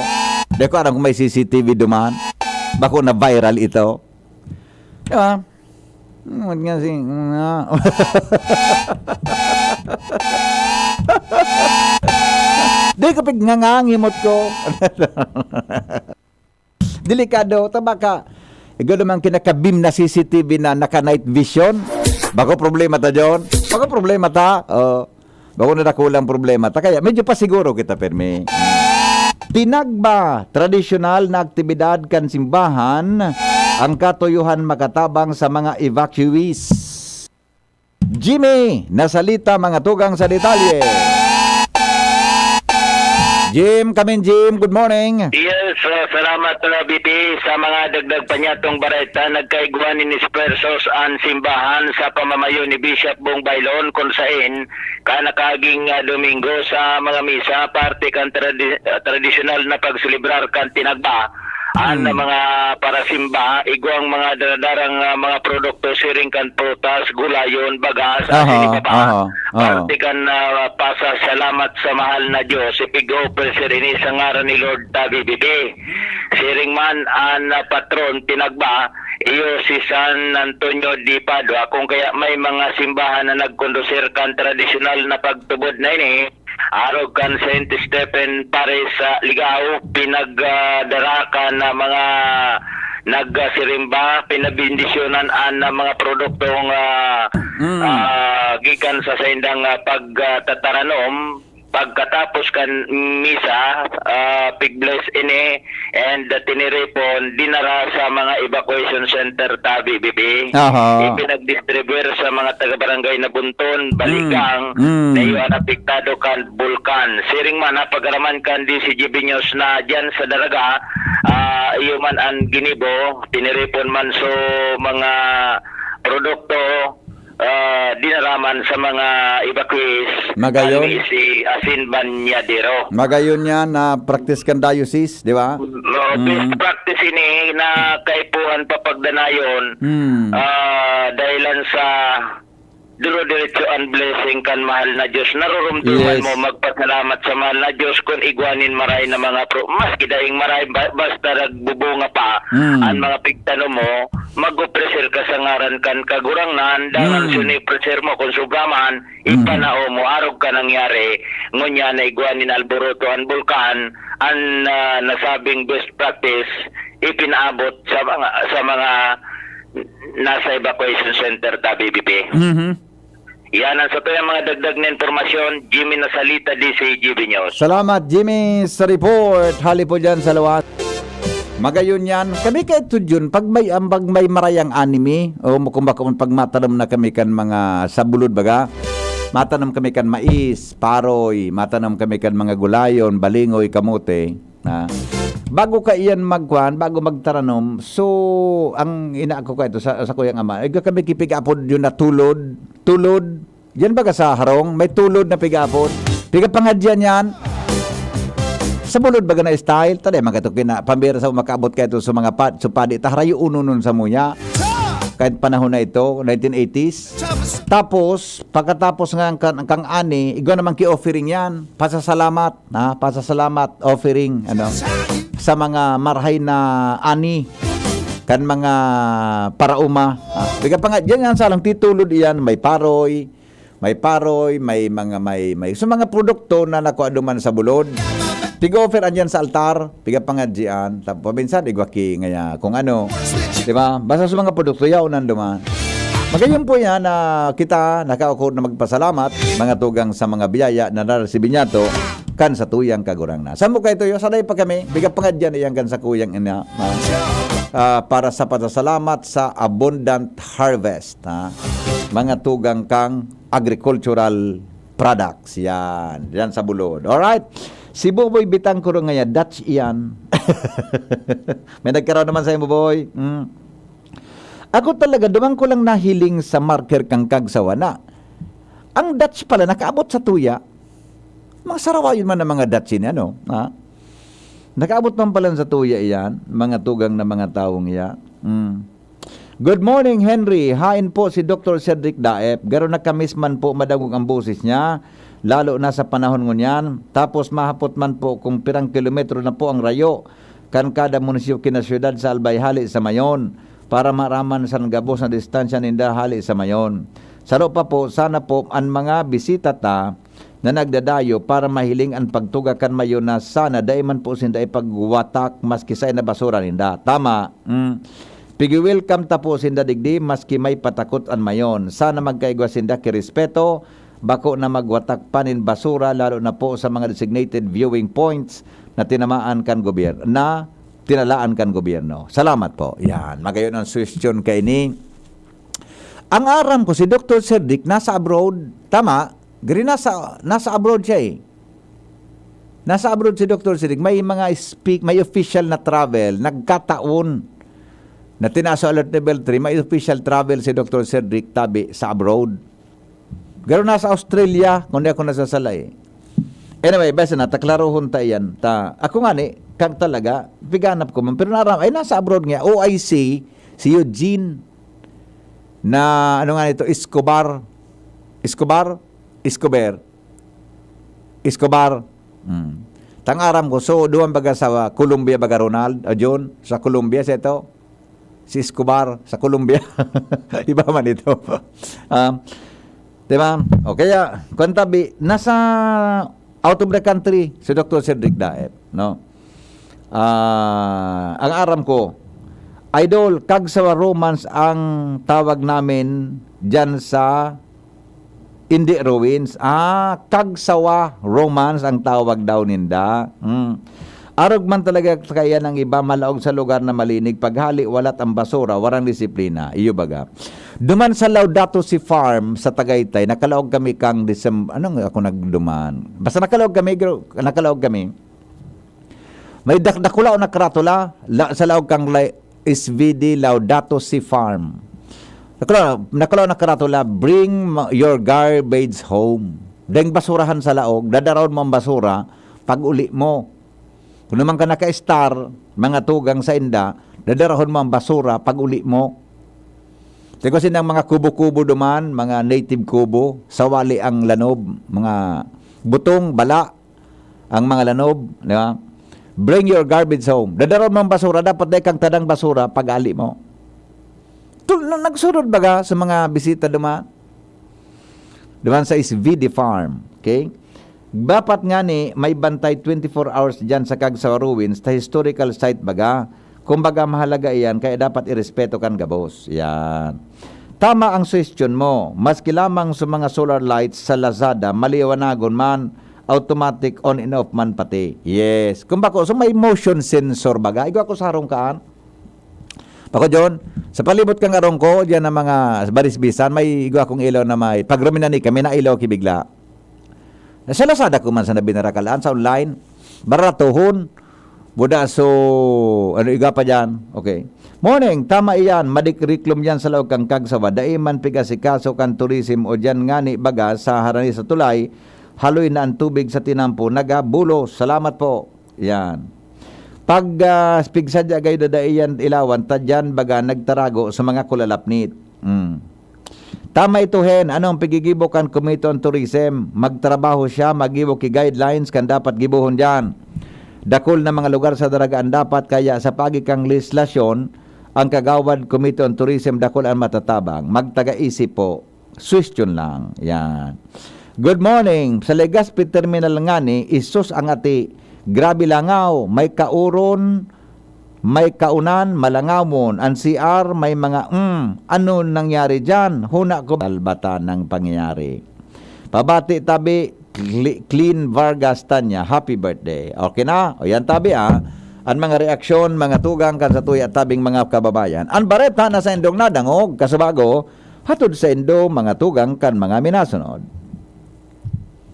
Di ko alam kung may C C T V duman. Bako na viral ito. Di ba? Mat nga si, nga. Di ko pig nga ngangimot ko. Delikado, ta baka, ikaw naman kinakabim na C C T V na naka night vision. Bako problema ta, John. Bako problema ta. Oh. Bako na dakulang problema ta. Kaya medyo pasiguro kita, permi. Tinagba, tradisyonal na aktibidad kan simbahan, ang katuyuhan makatabang sa mga evacuees. Jimmy, nasalita, mga tugang sa detalye. Jim, kamin Jim, good morning. Yes, uh, salamat, uh, B P, sa mga dagdag panyatong bareta. Nagkaigwa nin espuwersos an simbahan sa pamamayo ni Bishop Bong Bailon, kun sain ka nakaaging, uh, Domingo sa mga misa, parte kan tradi-, uh, tradisyonal na pagselebrar kan tinagba. An, hmm, mga parasimba, igwang mga daradarang, ah, mga produkto siring kan prutas, gulayon, bagas, asin, aha, iba pa. Aha, aha. Parte kan, ah, pasasalamat sa mahal na Dios, ipig-offer siring ini sa ngaran ni Lord Tabi Bibi. Siring man an, ah, patron tinagba, iyo si San Antonio de Padua, kung kaya may mga simbahan na nagkondusir kan tradisyonal na pagtubod na ini, arog kan Saint Stephen Parish sa Ligao, pinagdara kan, ah, mga nagsirimba, pinabendisyonan an, ah, mga produktong, ah, mm, ah, gikan sa saindang, ah, pagtataranom. Pagkatapos kan misa, ah, pig-bless ini and, ah, tiniripon, dinara sa mga evacuation center ta, B B B. Aha. Ipinagdistribuyar sa mga taga-barangay Nabunton, Baligang, Mm. na iyo an apektado kan bulkan. Siring man, napag-araman kan D C G B News na diyan sa Daraga, ah, iyo man an ginibo, tiniripon man so mga produkto, ah, dinara man sa mga evacuees, Magayon? An si asin banyadero. Magayon yan na practice kan diocese, di ba? No, Mm. best practice ini na kaipuhan papagdanayon, Mm. ah, dahilan sa duro-diretso an blessing kan mahal na Diyos. Narurumduman Yes. mo magpasalamat sa mahal na Diyos kun igwa nin maray na mga pro-, maski daing maray, ba-, basta nagbubunga pa Mm. an mga pigtanom mo, mag-opreser ka sa ngaran kan Kagurangnan, dangan Mm. suni-opreser mo kun sobra man, Mm. ipanao mo, arog ka nangyari. Ngunyan na igwa nin alboroto an bulkan, an, ah, nasabing best practice, ipinaabot sa mga, sa mga nasa evacuation center ta, B B P. Mhm. Yan ang sa tuyang mga dagdag na impormasyon, Jimmy Nasalita, D C G B News. Salamat, Jimmy, sa report. Hali po dyan sa luwas. Magayon yan. Kami kay Tudyon, pag may, ang, pag may marayang anime, o kung bako man pag matanom na kami kan mga sabulod, baga, matanom kami kan mais, paroy, matanom kami kan mga gulayon, balingoy, kamote. Ha? Bago ka iyan magkuan, bago magtaranom, so, ang ina ko kaito sa, sa kuyang ama, "Igwa kami ki pig-apod yun na tulod, tulod." Yan baga sa harong, may tulod na pig-apod. Piga pangadyan yan. Sa bulod baga na style, taday man kaito kina, pambira sa makaabot kaito sa mga pad, sa padi, ta harayo uno nun sa muya. Kahit panahon na ito, nineteen eighties. Tapos, pagkatapos nga ang kan-, kang ani, igwa naman ki offering yan. Pasasalamat, ha? Pasasalamat, offering, ano, sa mga marhay na ani, kan mga paraoma. Ha? Biga pa nga, dyan yan sa lang titulod iyan, may paroy, may paroy, may mga, may, may, so mga produkto na nakuha duman sa bulod. Tig-offer andyan sa altar, piga pangadjian. Tap-, paminsan, igwa ki ngaya kung ano. Di ba? Basta sa mga produkto, yaon nandun man. Magayon po yan na kita nakaukod na magpasalamat, mga tugang sa mga biyaya na naresibi niyato, kan sa tuyang Kagurangnan. Sa mo kaito, yo, sanay pa kami, biga pangadyan iyan kan sa kuyang ina, ah, ah, para sa pasasalamat sa abundant harvest, ha? Mga tugang kang agricultural products. Yan. Yan sa bulod. Alright. Si Boboy Bitangkuro ngaya, Dutch iyan. May nagkaraw naman sa'yo, Boboy. Mm. Ako talaga, duman ko lang nahiling sa marker kang kagsawa na ang Dutch pala nakaabot sa tuya. Mga sarawayon man ang mga Dutch ini, ano? Ha? Nakaabot man pala sa tuya iyan, mga tugang na mga tawong iya. Mm. Good morning, Henry. Hain po si Doktor Cedric Daep. Garo nakamiss man po madangog ang boses niya, lalo na sa panahon ngunyan. Tapos mahapot man po kung pirang kilometro na po ang rayo kan kada munisipyo ki na syudad sa Albay hali sa Mayon, para maaraman san gabos na distansya ninda hali sa Mayon. Saro pa po, sana po an mga bisita ta na nagdadayo para mahiling an pagtuga kan Mayon na sana dai man po sinda ipagwatak maski saen na basura ninda. Tama. Mm. Pigi-welcome ta po sinda digdi maski may patakot an Mayon. Sana magkaigwa sinda ki respeto, bako na magwatak pa nin basura, lalo na po sa mga designated viewing points na tinamaan kan gobyerno, na tinalaan kan gobyerno. Salamat po. Yan. Magayon ang suhestyon kaini. Ang aram ko, si Doktor Cedric nasa abroad. Tama? Gari nasa, nasa abroad siya eh. Nasa abroad si Doktor Cedric. May mga speak, may official na travel. Nagkataon na tinaas sa alert level three, may official travel si Doktor Cedric tabi sa abroad. Garo nasa Australia, kung di ako nasasala eh. Anyway, basta na, taklarohon ta iyan. Ta, ako nga ni, kang talaga, piganap ko man. Pero naram, ay, nasa abroad nga, O I C, si Eugene, na, ano nga nito, Escobar. Escobar? Escobar. Escobar. Hmm. Tang aram ko, so, duman baga sa Colombia, baga Ronald, o John, sa Colombia, sa ito, si Escobar, sa Colombia. Iba man ito. Ah, di ba? O kaya, kung tabi, nasa out of the country, si Doktor Cedric Daep, no? Ah, ang aram ko, Idol, kag sa romance ang tawag namin dyan sa Hindi ruins. Ah, Kagsawa Romans ang tawag daw ninda. Hmm. Arog man talaga kaiyan ang iba, malaog sa lugar na malinig. Paghali, walat ang basura, warang disiplina. Iyo baga. Duman sa Laudato Si Farm sa Tagaytay, nakalaog kami kang Decem-, anong ako nagduman? Basta nakalaog kami, gro-, nakalaog kami. May dak-, dakulaw na karatula, la-, sa laog kang lay-, S V D Laudato Si Farm. Nakalaog, nakalaog na karatula, "Bring ma-, your garbage home." Deng basurahan sa laog, dadarahon mo ang basura pag uli mo. Kung naman ka naka-star, mga tugang sa inda, dadarahon mo ang basura pag uli mo. Tigwa sindang mga kubo-kubo duman, mga native kubo, sawali ang lanob, mga butong, bala, ang mga lanob, di ba? "Bring your garbage home." Dadarahon mo ang basura, dapat dai kang tadang basura pag ali mo. Tul-, na-, nagsunod baga sa mga bisita duman? Duman sa S V D Farm, okay? Dapat nga ni may bantay twenty-four hours diyan sa Kagsawa Ruins, ta historical site baga. Kumbaga, mahalaga iyan, kaya dapat irespeto kan gabos. Yan. Tama ang suhestyon mo. Maski lamang sa mga solar lights sa Lazada, maliwanagon man, automatic on and off man pati. Yes. Kung bako, so may motion sensor baga. Igwa ko sa harong kaan. Bako, John, sa palibot kang arong ko, diyan ang mga barisbisan, may igwa kong ilaw na may, pag ruminani kami, nailaw ki bigla. Sa Lazada ko man sa nabinarakalaan, sa online, baratohon. Buda, so, ano, iga pa dyan? Okay. Morning, tama iyan. Madikriklom yan sa laog kan Kagsawa. Dai man pig-asikaso kan tourism o dyan ngani baga sa harani sa tulay, haloy na an tubig sa tinampo. Nagabulos. Salamat po. Yan. Pag, ah, pigsadya gayo dai yan ilawan, ta dyan baga nagtarago sa mga kulalapnit. Mm. Tama ito, Hen. Ano ang pigigibo kan Committee on Tourism? Magtrabaho siya, magibo ki guidelines kan dapat gibohon diyan. Dakul na mga lugar sa Daraga an dapat, kaya sa pagi kang legislasyon, ang Kagawad Committee on Tourism dakul an matatabang. Magtaga-isip po. Suwestyon lang. Yan. Good morning. Sa Legazpi Terminal ngani, isus ang ati. Grabe langaw. May kauron, may kaunan, malangawon. An C R, may mga, mm, ano nangyari dyan? Huna ko, talbatan ng pangyayari. Pabati tabi, Cli-, Clean Vargas Tanya, happy birthday. Okay na? O yan tabi, ah. An mga reaksyon, mga tugang kan sa tuya tabing mga kababayan. An bareta na sa indong nadangog, kasubago, hatod sa indo, mga tugang kan mga minasunod.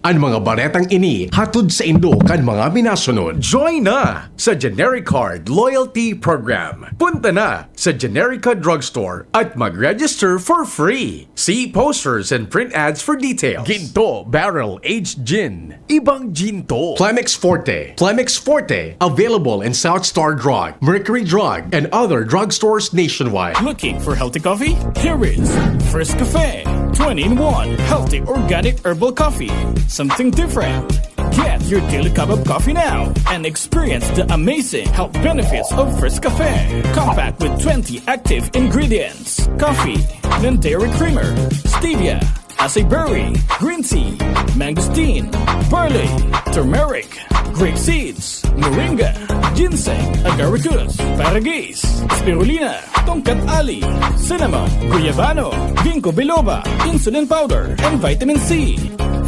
An mga baretang ini hatod sa indo kan mga minasunod. Join na sa Generic Card Loyalty Program. Punta na sa Generica Drugstore at mag-register for free. See posters and print ads for details. Ginto Barrel Aged Gin. Ibang Ginto. Plemex Forte. Plemex Forte. Available in South Star Drug, Mercury Drug, and other drugstores nationwide. Looking for healthy coffee? Here is First Cafe. Twenty-in-one. Healthy organic herbal coffee. Something different. Get your daily cup of coffee now and experience the amazing health benefits of First Cafe. Compact with twenty active ingredients. Coffee, non-dairy creamer, stevia, acai berry, green tea, mangosteen, barley, turmeric, grape seeds, moringa, ginseng, agaricus, paragis, spirulina, tongkat ali, cinnamon, guyabano, ginkgo biloba, insulin powder, and vitamin C.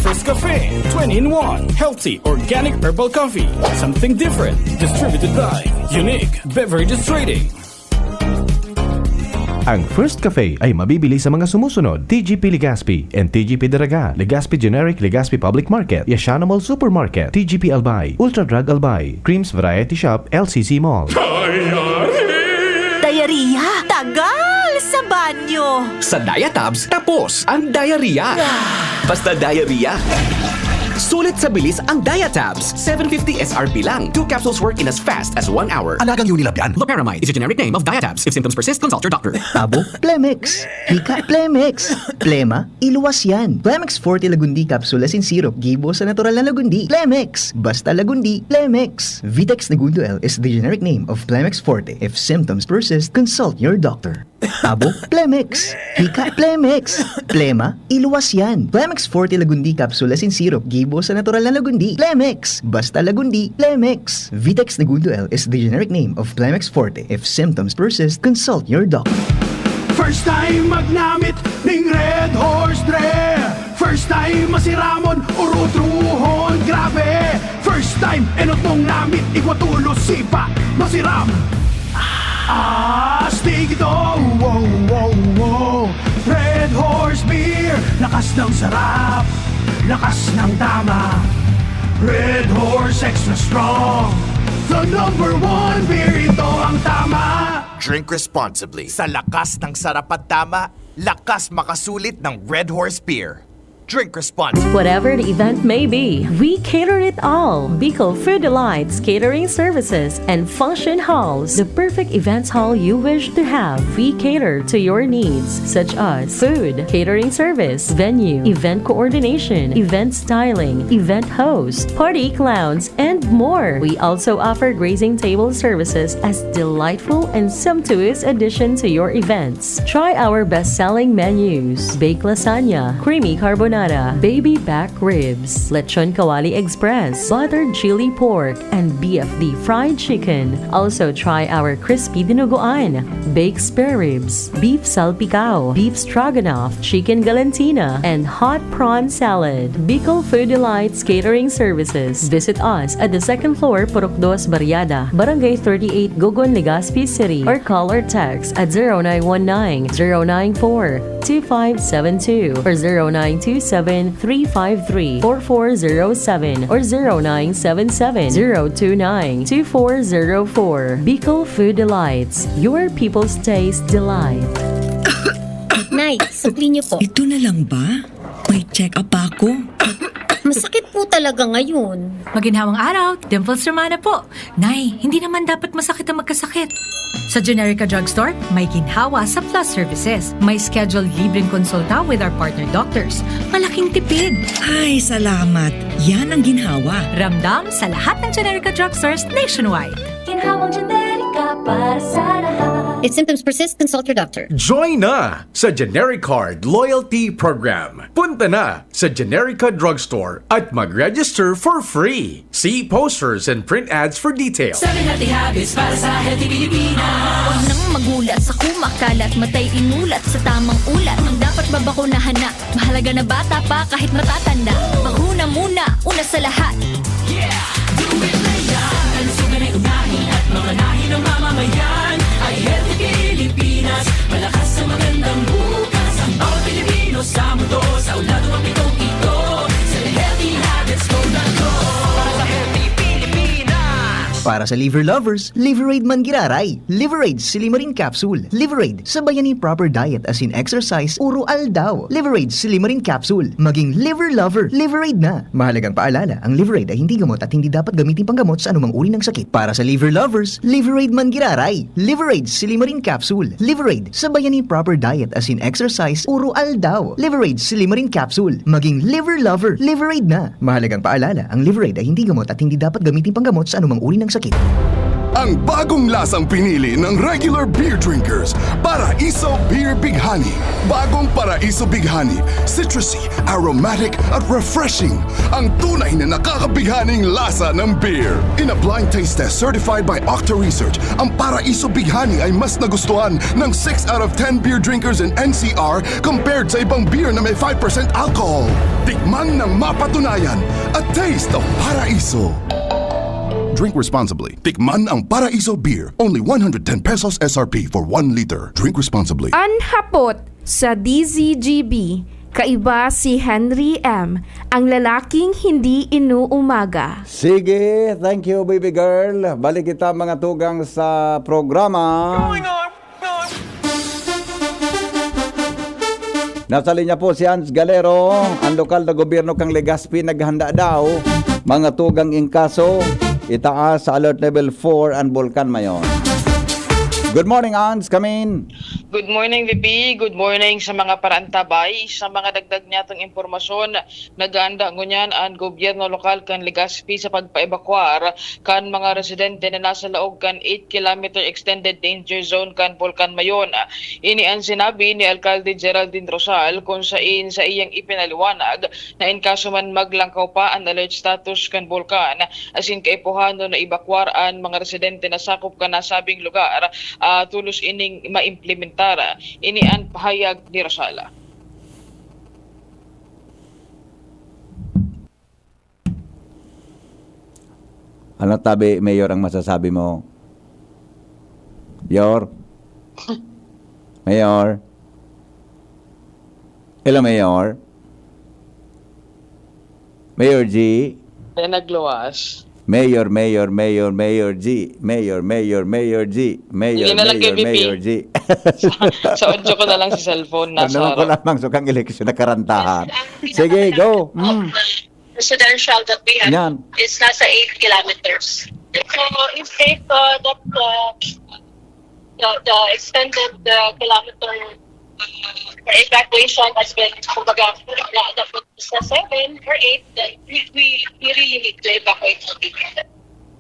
First Cafe, twenty-in-one, healthy organic herbal coffee. Something different. Distributed by Unique Beverages Trading. Ang First Cafe ay mabibili sa mga sumusunod: T G P Legazpi and T G P Daraga, Legazpi Generic, Legazpi Public Market, Yashana Mall Supermarket, T G P Albay, Ultra Drug Albay, Creams Variety Shop, L C C Mall. Diarrhea? Tagal sa banyo! Sa Diatabs, tapos ang diarrhea. Basta diarrhea. Sulit sa bilis ang Diatabs. Seven fifty S R P lang. Two capsules work in as fast as one hour. Alagang Unilab yan. Loperamide is a generic name of Diatabs. If symptoms persist, consult your doctor. Tabo, Plemex. Hika, Plemex. Plema, iluwas yan. Plemex Forte Lagundi Capsule as in syrup. Gibo sa natural na lagundi. Plemex. Basta lagundi, Plemex. Vitex Negundo L is the generic name of Plemex Forte. If symptoms persist, consult your doctor. Tabo, Plemex. Hika, Plemex. Plema, iluwas yan. Plemex Forte Lagundi Capsule as in syrup. Gibo sa natural na lagundi. Plemex. Basta lagundi, Plemex. Vitex Negundo L is the generic name of Plemex Forte. If symptoms persist, consult your doctor. First time magnamit ning Red Horse Dre. First time masiramon, urutrohon, grabe. First time, enot mong namit, igwa tulos, sipa, masiram. Astig ito, wow, wow, wow. Red Horse Beer, lakas ng sarap, lakas ng tama. Red Horse Extra Strong, the number one beer, ito ang tama. Drink responsibly. Sa lakas ng sarap at tama, lakas makasulit ng Red Horse Beer. Drink responsibly. Whatever the event may be, we cater it all. Bicol Food Delights Catering Services and Function Halls, the perfect events hall you wish to have. We cater to your needs, such as food, catering service, venue, event coordination, event styling, event host, party clowns, and more. We also offer grazing table services as delightful and sumptuous addition to your events. Try our best-selling menus: baked lasagna, creamy carbonara, baby back ribs, lechon kawali express, buttered chili pork, and B F D fried chicken. Also try our crispy dinuguan, baked spare ribs, beef salpicao, beef stroganoff, chicken galantina, and hot prawn salad. Bicol Food Delights Catering Services. Visit us at the second floor, Purok Dos Barriada, Barangay thirty-eight, Gogon, Legazpi City, or call or text at zero nine one nine, zero nine four, two five seven two or zero nine two seven, three five three, four four zero seven or zero nine seven seven, zero two nine, two four zero four. Bicol Food Delights, your people's taste delight. Nay, sukli niyo po. Ito na lang ba? May check-up pa ako. Masakit po talaga ngayon. Maginhawang araw, Dimples Romana po. Nay, hindi naman dapat masakit ang magkasakit. Sa Generica Drugstore, may ginhawa sa Plus Services. May scheduled libreng konsulta with our partner doctors. Malaking tipid. Ay, salamat. Yan ang ginhawa. Ramdam sa lahat ng Generica Drugstores nationwide. Ginhawang Generica para sa lahat. If symptoms persist, consult your doctor. Join na sa Genericard Loyalty Program. Punta na sa Generica Drugstore at mag-register for free. See posters and print ads for details. Seven healthy habits para sa healthy Pilipinas. Huwag nang magulat sa kumakalat, matay inulat sa tamang ulat. Ang dapat babakunahan na, mahalaga na bata pa kahit matatanda. Bakuna muna, una sa lahat. Yeah! Do it na yan! Kalusugan ay unahin at mamanahin ng mamamayan. Ay healthy Pilipinas, malakas sa magandang bukas. Ang bawat Pilipino sa mundo, sa ulado ang pitong ito. Sa healthy habits, go na go! Para sa healthy Pilipinas! Para sa liver lovers, Liverade man giraray. Liverade Silimarin Capsule. Liverade, sabayan ni proper diet, as in exercise, uro aldaw. Liverade Silimarin Capsule. Maging liver lover, Liverade na. Mahalagang paalala, ang Liverade ay hindi gamot at hindi dapat gamitin panggamot sa anumang uri ng sakit. Para sa liver lovers, Liverade man giraray. Liverade Silimarin Capsule. Liverade, sabayan ni proper diet, as in exercise, uro aldaw. Liverade Silimarin Capsule. Maging liver lover, Liverade na. Mahalagang paalala, ang Liverade ay hindi gamot at hindi dapat gamitin panggamot sa anumang uri ng sakit. Ang bagong lasang pinili ng regular beer drinkers, Paraiso Beer Bighani. Bagong Paraiso Bighani, citrusy, aromatic at refreshing. Ang tunay na nakakabighaning lasa ng beer. In a blind taste test certified by Octa Research, ang Paraiso Bighani ay mas nagustuhan ng six out of ten beer drinkers in N C R compared sa ibang beer na may five percent alcohol. Tikman ng mapatunayan, a taste of Paraiso. Drink responsibly. Tikman ang Paraiso Beer. Only one hundred ten pesos S R P for one liter. Drink responsibly. An hapot sa D Z G B, kaiba si Henry M, ang lalaking hindi inuumaga. Sige, thank you, baby girl. Balik kita, mga tugang, sa programa. Nasa linya po si Hans Galero, ang lokal na gobyerno kan Legazpi naghanda daw, mga tugang, ingkaso itaas sa alert level four an Bulkan Mayon. Good morning, Hans. Come in. Good morning, V P. Good morning sa mga paraantabay. Sa mga dagdag niyatong impormasyon, nag-aanda ngunyan an gobyerno lokal kan Legazpi sa pagpaebakwar kan mga residente na nasa laog kan eight kilometer extended danger zone kan Bulkan Mayon. Ini an sinabi ni Alkalde Geraldine Rosal, kung sain sa iyang ipinaliwanag na in kaso man maglangkaw pa an alert status kan bulkan, asin kaipuhanon na ebakwar an mga residente na sakop kan nasabing lugar, ah, tolos ining maimplementar. Ini an pahayag ni Rosal. Ano tabi, Mayor, ang masasabi mo? Yor? Mayor? Hello, Mayor? Mayor G? Kaya nagluwas. Mayor, Mayor, Mayor, Mayor G. Mayor, Mayor, Mayor G. Mayor, Hindi na lang Mayor, kay V P. Mayor G. Sa audio ko na lang sa cellphone, Ano nasa naman ko harap. Lamang, so kang eleksyon, nakaranta. Sige, go. Mm. Residential that we have Yan. is nasa eight kilometers. So, if, if uh, that uh, the, the extended uh, kilometer uh, for evacuation has been, kumbaga, na, na, na seven or eight, then we, we, we really need to evacuate the people.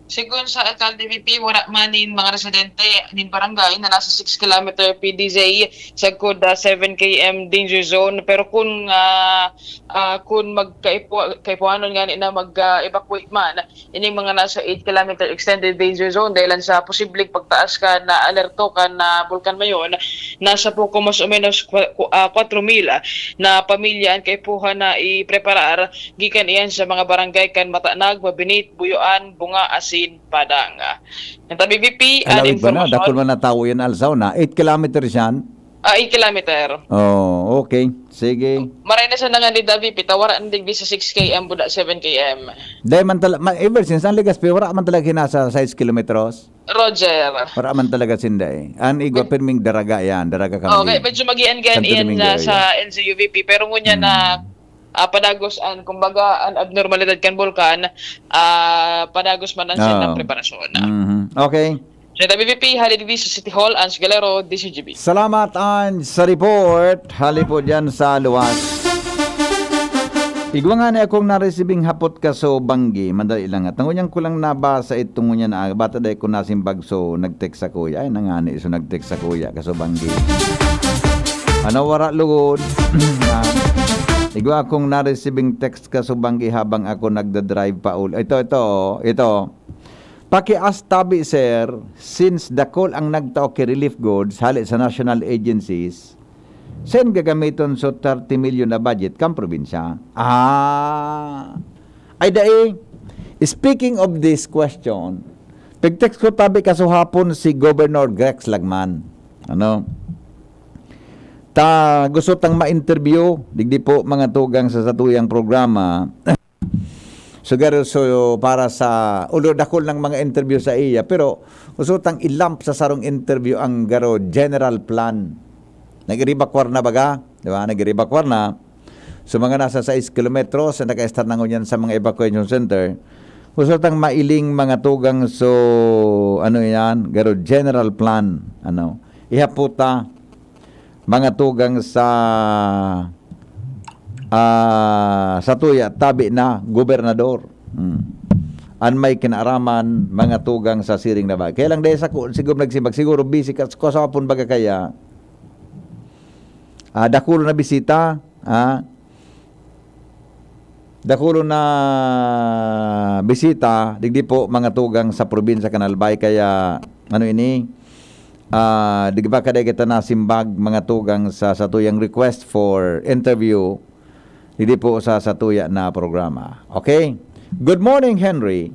Sigon sa alkalde V P, wala man nin mga residente nin barangay na nasa six kilometer P D Z, sagkod ah, seven K M danger zone. Pero kung ah, ah, kung magkaipu- kaipuhanon ngani na mag-evacuate man ining mga nasa eight kilometer extended danger zone, dahilan sa posibleng pagtaas kan ah, alerto kan ah, Bulkan Mayon, nasa poko mas o menos kwa- ku- ah, kwatro mil na pamilya ang kaipuhan na ipreparar gikan iyan sa mga barangay kan Matanag, Mabinit, Buyoan, Bunga asin Padang. Ang tabi V P, an Alawid ba na? impormasyon. Dakul man na tawo yan, Alzaw na. Eight kilometers yan. Ah, eight kilometer. Oh, okay. Sige. Maray na siya nangan ni Davi, pita wala na digdi sa six K M, buda seven K M. Dahil man talaga, ever since ang Legazpi, wala man talaga hinasa sais kilometros. Roger. Wala man talaga sinda eh. Ang igwa, pirming daraga yan, daraga kami. Okay, medyo magian-gian Santo iyan Domingo na area. sa L G U V P, pero ngunyan na Hmm. ah, padagos an, kumbaga, an abnormalidad kan bulkan, ah, padagos man ang siya Oo. ng preparasyon. Mhm. Okay. Sa W V P, halid sa City Hall, Ans Galero, D C G B. Salamat, Ange, sa report. Hali po dyan sa luwas. Igwa nga na akong naresibing hapot ka so banggi. Madali lang. At tangunyan ko lang nabasa itong ngunyan na aga. Bata dahil ko nasimbag so nag-text sa kuya. Ay, nangani so nag-text sa kuya ka so banggi. Ano, wara lugod? Ah, igwa akong naresibing text ka so banggi habang ako nagdadrive pa uli. Ito, ito, ito. Pakias tabi, sir, since dakul ang nagtao ki relief goods hali sa national agencies, sen gagamiton so thirty million na budget kan probinsya? Ah, ay dai. Speaking of this question, pag-text ko tabi kasuhapon si Governor Grex Lagman. Ano? Ta gusto tang ma-interview, digdi po mga tugang sa satuyang programa. So, garo, so, para sa, although dakul ng mga interview sa iya, pero gusto tang ilamp sa sarong interview ang garo general plan. Nag-iribakwar na baga, di ba? Nag-iribakwar na. So, mga nasa sais kilometros na naka-start na ngunyan sa mga evacuation center. Gusto tang mailing mga tugang, so, ano yan? Garo general plan. Ano? Ihaputa, mga tugang sa, ah, sa tuya, tabi na, gobernador. Hmm. An may kinaaraman, mga tugang sa siring na bagay. Kaya lang dahil sa ku-, siguro nagsimbag, siguro busy ka, kasapon baga kaya, ah, dakulo na bisita, ah, dakulo na bisita, digdi po, mga tugang sa probinsya kan Albay, kaya, ano ini, ah, di ba kada kita nasimbag, mga tugang sa, sa tuyang request for interview, digdi po sa, sa tuya na programa. Okay? Good morning, Henry.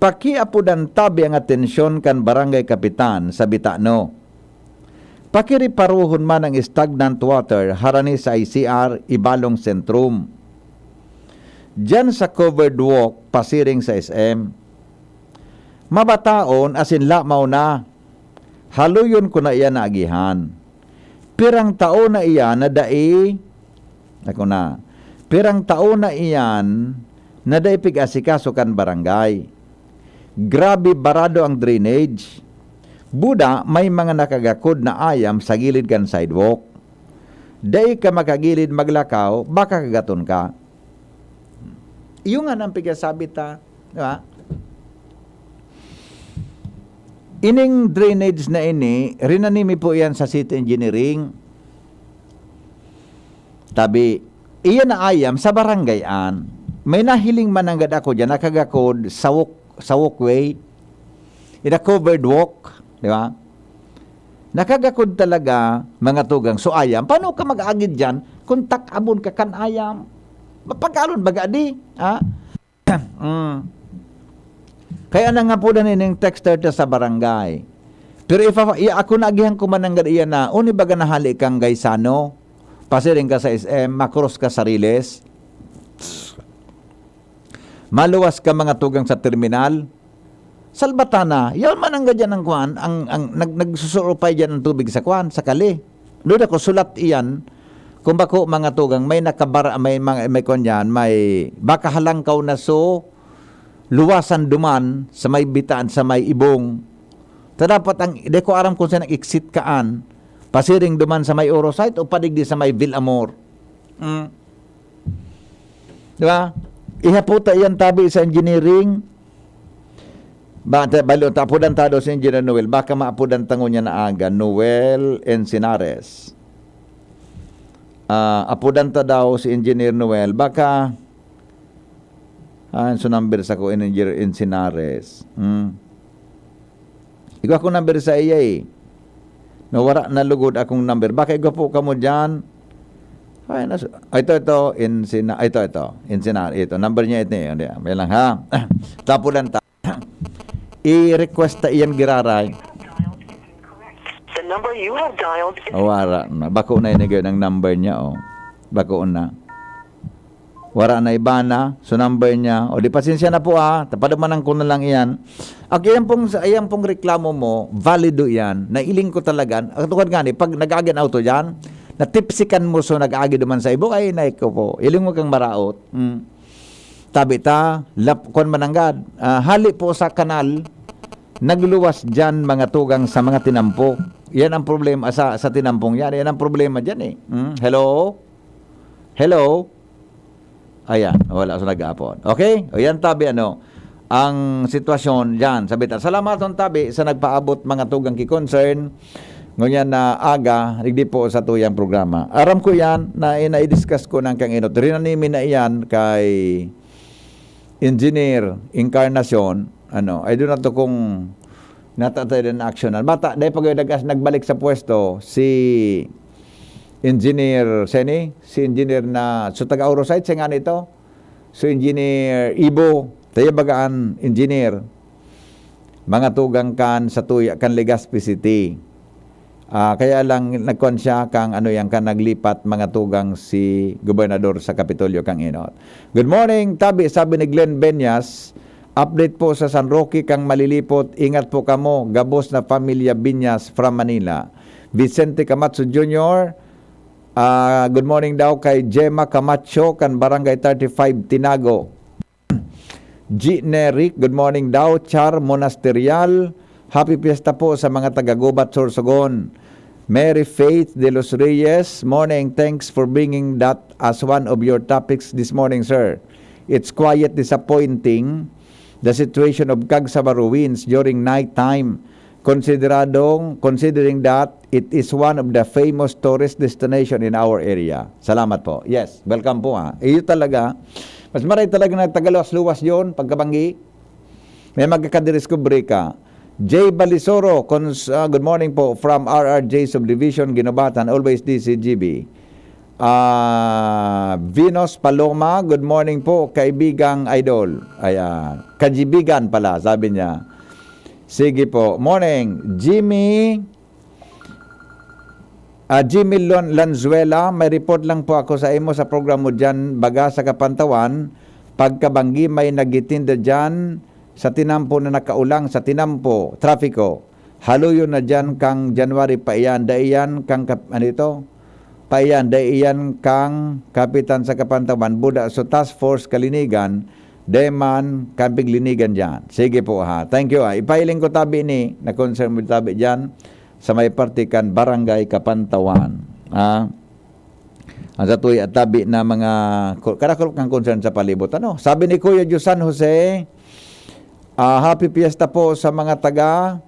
Pakiapudan tabi ang atensyon kan barangay kapitan sa Bitano. Pakiriparuhon man ang stagnant water harani sa I C R Ibalong Sentrum. Diyan sa covered walk pasiring sa S M. Mabataon asin lamaw na. Haluyon ko na iyan na agihan. Pirang taon na iyan na dai, ako na, pirang taon na iyan na dai pig-asikaso kan barangay. Grabe barado ang drainage. Buda, may mga nakagakod na ayam sa gilid kan sidewalk. Dai ka makagilid maglakaw, baka kagaton ka. Iyo nga nang pigasabi ta, di ba? Ining drainage na ini, rinanimi po yan sa city engineering. Tabi, iyan na ayam sa barangay an. May nahiling man nanggad ako dyan, nakagakod sa walk, sa walkway, in a covered walk, di ba? Nakagakod talaga, mga tugang. So, ayam, paano ka mag-agid dyan kung takabon ka kan ayam? Mapagalon baga di, ha? Mm. Kaya nangapodan ining texter ta sa barangay. Pero if a-, iya ako naagihan ko man nanggad iyan na, "Uni baga na hali kang Gaisano? Pasiring ka sa S M, ma-cross ka sa Riles. Maluwas ka mga tugang sa terminal." Salbatana, yaon man ang gadyan ang kuan, ang, ang nag-, nagsusurupay dyan ang tubig sa kuan, sa kali. Duda ko, sulat iyan, kung bako mga tugang, may nakabara, may mga, may kuan dyan, may baka halangkaw na so, luwasan duman sa may bitaan, sa may ibong. Ta dapat ang, di ko aram kung saan ang exit kaan, pasiring duman sa may Orosite o padigdi sa may Villamor. Mm. Di ba? Ihaputa iyan tabi sa engineering. Ba, ta-, balo, ta-, apodan ta daw si Engineer Noel. Baka maapodan ta ngunyan na aga, Noel Encinares. Ah, apodan ta daw si Engineer Noel. Baka, ah, so number sa ko, Engineer Encinares. Hmm. Igwa ko number sa iya eh. Nawara na lugod akong number. Baka igwa po kamo dyan. Ay, nas-, ah, ito, ito, Encina-, ito, ito, Encina-, ito, number niya ito eh. Hindi, may lang ha. Tapulan ta. I-request ta iyan giraray. The number you have dialed is O, wara na. Bako na inigay ng number niya, oh. Bako na. Wara na iba na. So, number niya. O, di pasensya na po, ah. Tapadamanan ko na lang iyan. Ang iyan pong, sa iyan pong reklamo mo, valido iyan. Nailing ko talaga. Ang tukad nga ni, pag nag-agi ang auto dyan, natipsikan mo, so nag-agi duman sa ibo, ay, naik ko po. Iling mo kang maraot. Hmm. Tabi ta, lap, kwan mananggad. Ah, hali po sa kanal, nagluwas dyan mga tugang sa mga tinampo. Yan ang problema sa, sa tinampong yan. Yan ang problema dyan eh. Hmm? Hello? Hello? Ayan, wala sa nag-aapon. Okay? O yan tabi ano, ang sitwasyon dyan. Sabi ta, salamaton tabi sa nagpaabot mga tugang ki concern. Ngunyan na aga, digdi po sa tuyang programa. Aram ko yan, na, na-discuss ko ng kang inot. Rinanimi na iyan kay Engineer Encarnacion. Ano, I do not know kung natatay din action. Bata, dahil pag nag-, nagbalik sa pwesto, si Engineer Seni, si Engineer na, so taga Orosite, siya nga nito, so Engineer Ibo, tayo bagaan, Engineer, mga tugang kan sa tuya, kan Legazpi City. Ah, kaya lang nagkuan siya kang ano yan, kan naglipat mga tugang si gobernador sa Kapitolyo kang inot. Good morning, tabi, sabi ni Glenn Benyas. Update po sa San Roque kang malilipot. Ingat po kamo. Gabos na pamilya Binyas from Manila. Vicente Camacho Junior, ah, good morning daw kay Gemma Camacho kan Barangay thirty-five Tinago. G. Neric, good morning daw. Char Monasterial, happy fiesta po sa mga taga-Gubat, Sorsogon. Mary Faith de los Reyes, morning. Thanks for bringing that as one of your topics this morning, sir. It's quite disappointing, the situation of Cagsabar ruins during night time, consideradong, considering that it is one of the famous tourist destination in our area. Salamat po. Yes, welcome po ha. Iyo talaga, mas maray talaga nagtagaluwas-luwas yon pagkabanggi. May magkakadiscover ka. J. Balisoro, cons-, ah, good morning po from R R J Subdivision, Guinobatan, always D C G B. Ah, Venus Paloma, good morning po, kaibigang idol. Ayan. Kajibigan pala, sabi niya. Sige po. Morning, Jimmy. Ah, Jimmy Lon-, Lanzuela, may report lang po ako sa imo sa programa mo dyan, baga sa Kapantawan, pagkabanggi may nagtitinda dyan sa tinampo na nakaulang sa tinampo, trapiko. Haluyon na dyan kang January pa iyan, dai iyan kang kap-, ano ito? Pa iyan, dai iyan kang kapitan sa Kapantawan, buda so task force kalinigan, dai man kang piglinigan dyan. Sige po ha. Thank you ha. Ipahiling ko tabi ni, na concern mo tabi dyan, sa may parte kan Barangay Kapantawan. Ah, ang sa tuya tabi na mga ku-, karakol kang concern sa palibot. Ano? Sabi ni Kuya Diyo San Jose, ah, happy fiesta po sa mga taga,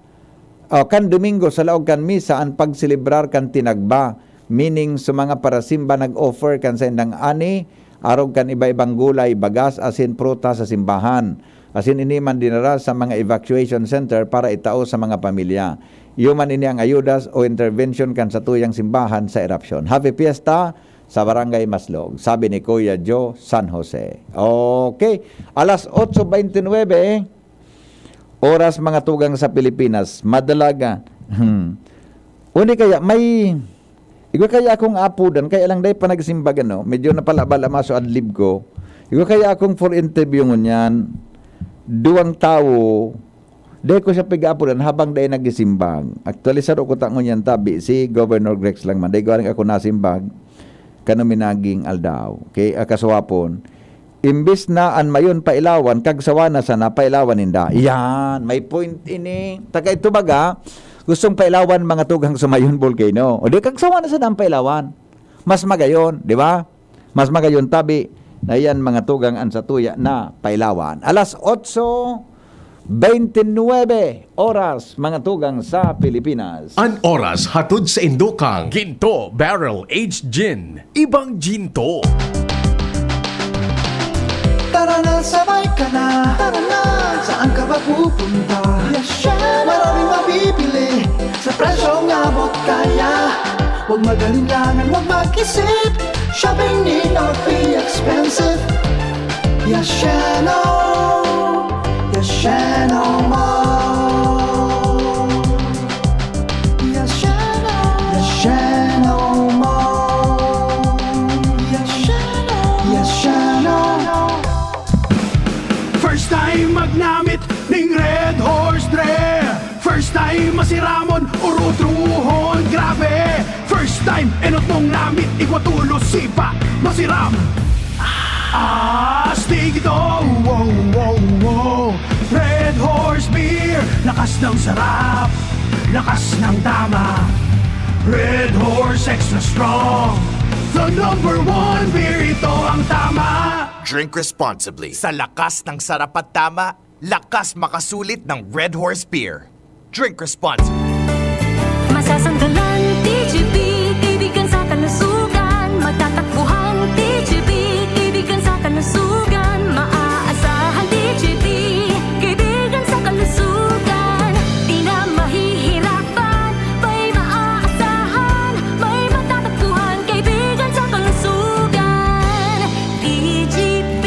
oh, kan Domingo sa laog kan misa ang pagselebrar kan tinagba, meaning sa mga parasimba nag-offer kan saindang ani, arog kan iba-ibang gulay, bagas, asin, prutas sa simbahan. Asin ini man dinara sa mga evacuation center para itao sa mga pamilya. Iyo man ini ang ayudas o intervention kan satuyang simbahan sa erupsyon. Happy Fiesta sa Barangay Maslog, sabi ni Kuya Joe San Jose. Okay, alas otso beintinuebe. Oras, mga tugang, sa Pilipinas, madalaga. Hmm. Uni kaya, may, igwa kaya akong apodan, kaya lang dai pa nagsimbag, ano? Medyo napalabala maso adlib ko. Igwa kaya akong for interview ngunyan. Duwang tawo, dai ko siya pig-aapodan habang dai nagsimbag. Actually, saro ko ta ngunyan tabi, si Governor Grex lang man. Dai ko aring ako nasimbag. Kano minaging aldaw. Okay, akaswapon. Imbis na an mayon pailawan, kagsawa na sana pailawan ninda. Yan, may point ini. Taga ito baga, gustong pailawan mga tugang sa mayon volcano. O di, kagsawa na sana ang pailawan. Mas magayon, di ba? Mas magayon tabi na yan mga tugang an satuya na pailawan. Alas otso beintinuebe oras, mga tugang sa Pilipinas. An oras hatod sa indokang Ginto Barrel Aged Gin. Ibang Ginto. Tara na, sabay ka na. Tara na. Saan ka ba pupunta? Yasheno. Maraming mabibili sa presyong abot kaya. Huwag mag-alinlangan, huwag mag-isip. Shopping need not be expensive. Yasheno. Yasheno Mall. Yasheno. Yasheno Mall. Yasheno. Yasheno. First time magnamit ning Red Horse Dre. First time masiramon, urutrohon, grabe. First time, enot mong namit, igwa tulos, sipa, masiram. Astig ito, wow, wow, wow. Red Horse Beer, lakas ng sarap, lakas ng tama. Red Horse Extra Strong, the number one beer, ito ang tama. Drink responsibly. Sa lakas ng sarap at tama, lakas makasulit ng Red Horse Beer. Drink responsibly. Masasanggalan, T G P, kaibigan sa kalusugan. Magtatakbuhan, T G P, kaibigan sa kalusugan. Maaasahan, T G P, kaibigan sa kalusugan. Di na mahihirapan, may maaasahan, may magtatakbuhan, kaibigan sa kalusugan. T G P.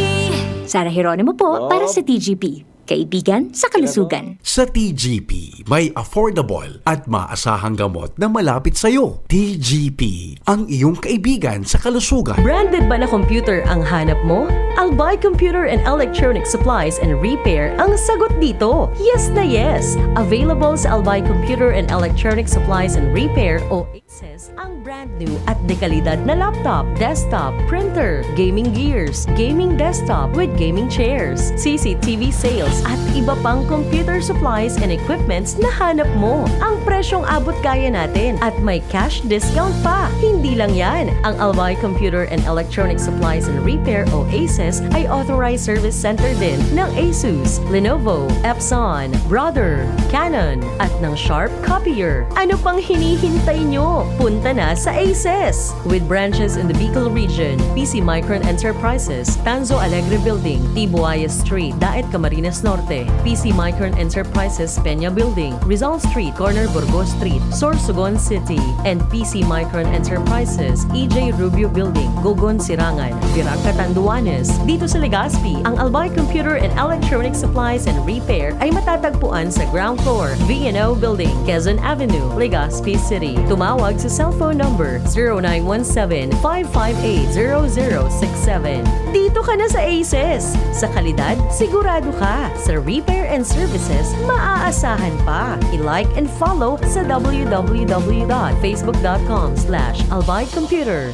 Sara Jeronimo po para sa T G P. Kaibigan sa kalusugan. Sa T G P, may affordable at maasahang gamot na malapit sa'yo. T G P, ang iyong kaibigan sa kalusugan. Branded ba na computer ang hanap mo? Albay Computer and Electronic Supplies and Repair ang sagot dito. Yes na yes! Available sa Albay Computer and Electronic Supplies and Repair o Aces ang brand new at dekalidad na laptop, desktop, printer, gaming gears, gaming desktop with gaming chairs, C C T V sales at iba pang computer supplies and equipments na hanap mo. Ang presyong abot kaya natin at may cash discount pa. Hindi lang yan, ang Albay Computer and Electronic Supplies and Repair o Aces ay authorized service center din ng Asus, Lenovo, Epson, Brother, Canon at ng Sharp Copier. Ano pang hinihintay nyo? Punta na sa Aces! With branches in the Bicol region, P C Micron Enterprises, Tanzo Alegre Building, Tibuayas Street, Daet, Camarines Norte, P C Micron Enterprises, Peña Building, Rizal Street, corner Burgos Street, Sorsogon City, and P C Micron Enterprises, E J Rubio Building, Gogon, Sirangan, Virac, Catanduanes. Dito sa Legazpi, ang Albay Computer and Electronic Supplies and Repair ay matatagpuan sa ground floor, V and O Building, Quezon Avenue, Legazpi City. Tumawag sa cellphone number zero nine one seven, five five eight, zero zero six seven. Dito ka na sa Aces! Sa kalidad, sigurado ka. Sa repair and services, maaasahan pa. I-like and follow sa w w w dot facebook dot com slash albay computer.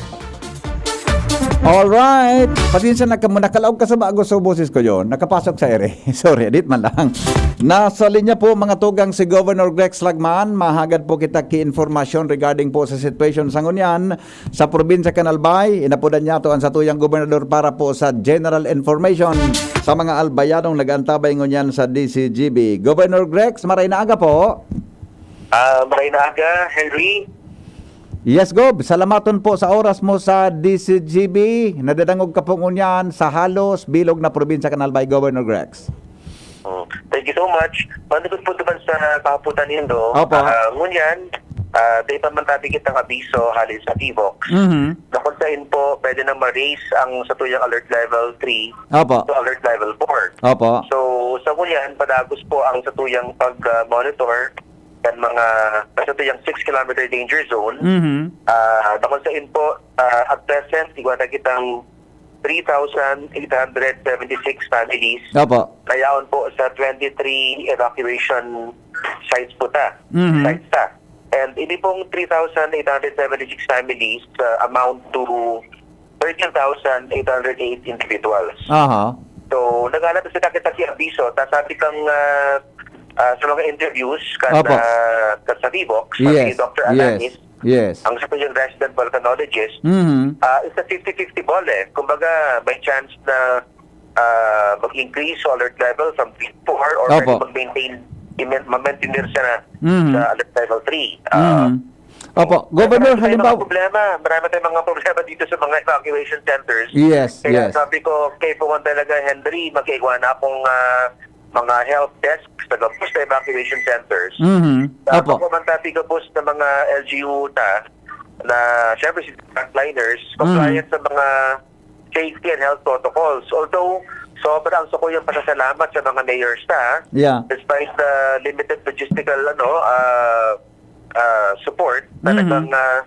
Alright. Pasensya na kamo, nakalaog ka sa bago sa boses ko yon. Nakapasok sa ere. Sorry, adit man lang. Nasa linya po, mga tugang, si Governor Grex Lagman. Mahagad po kita ki-informasyon regarding po sa situation sa ngunyan sa probinsya kan Albay. Inapodan niya to ang satuyang gobernador para po sa general information sa mga Albayanong nag-antabay ngunyan sa D C G B. Governor Grex, maray na aga po. Ah, maray na aga, Henry. Yes, Gob. Salamaton po sa oras mo sa D C G B. Nadadangog ka po ngunyan sa halos bilog na probinsya kan Albay, Governor Grex. Oh, thank you so much. Manugod po naman sa kahapotan nindo. Opo. Ah, ngunyan, Ah, dai pa man tabi kitang abiso hali sa PHIVOLCS, Mhm. na kung sain po pwede na ma-raise ang satuyang alert level three Opo. to alert level four. Opo. So, sa ngunyan, padagos po ang satuyang pag, ah, monitor kan mga, sa satuyang six kilometer danger zone. Mhm. Ah, na kung sain po, ah, at present, igwa na kitang three thousand eight hundred seventy-six families Opo. na yaon po sa twenty-three evacuation sites po ta. Mhm. Sites ta. And ini pong three thousand eight hundred seventy-six families, uh, amount to thirteen thousand eight hundred eight individuals. Aha. So, naghanap na sila kita ki abiso. Ta sabi kang, ah, ah, sa mga interviews kan, Opo. ah, kan sa PHIVOLCS, sabi ni Yes, Doctor yes, Alanis, yes. ang sa yung resident volcanologist, Mhm. ah, it's a fifty-fifty ball eh. Kumbaga, may chance na ah, mag-increase o alert level from three to four or Opo. pwede mag-maintain, i-, ma-maintain siya na Mhm. sa alert level three. Ah, Mhm. Opo, Governor, marami tayong mga halimbawa problema. Marami tayong mga problema dito sa mga evacuation centers. Yes, Kaya yes. sabi ko, kaipuhan talaga, Henry, mag-igwa na akong, ah, mga help desk sa gabos na evacuation centers. Mhm. Sa Opo. pagpamantati gabos ng mga L G U ta, na, syempre, si frontliners, Mhm. compliant sa mga safety and health protocols. Although, sobra ang sakuyang pasasalamat sa mga mayors ta, ha? Yeah. Despite the limited logistical, ano, ah, ah, support, Mhm. talagang, ah,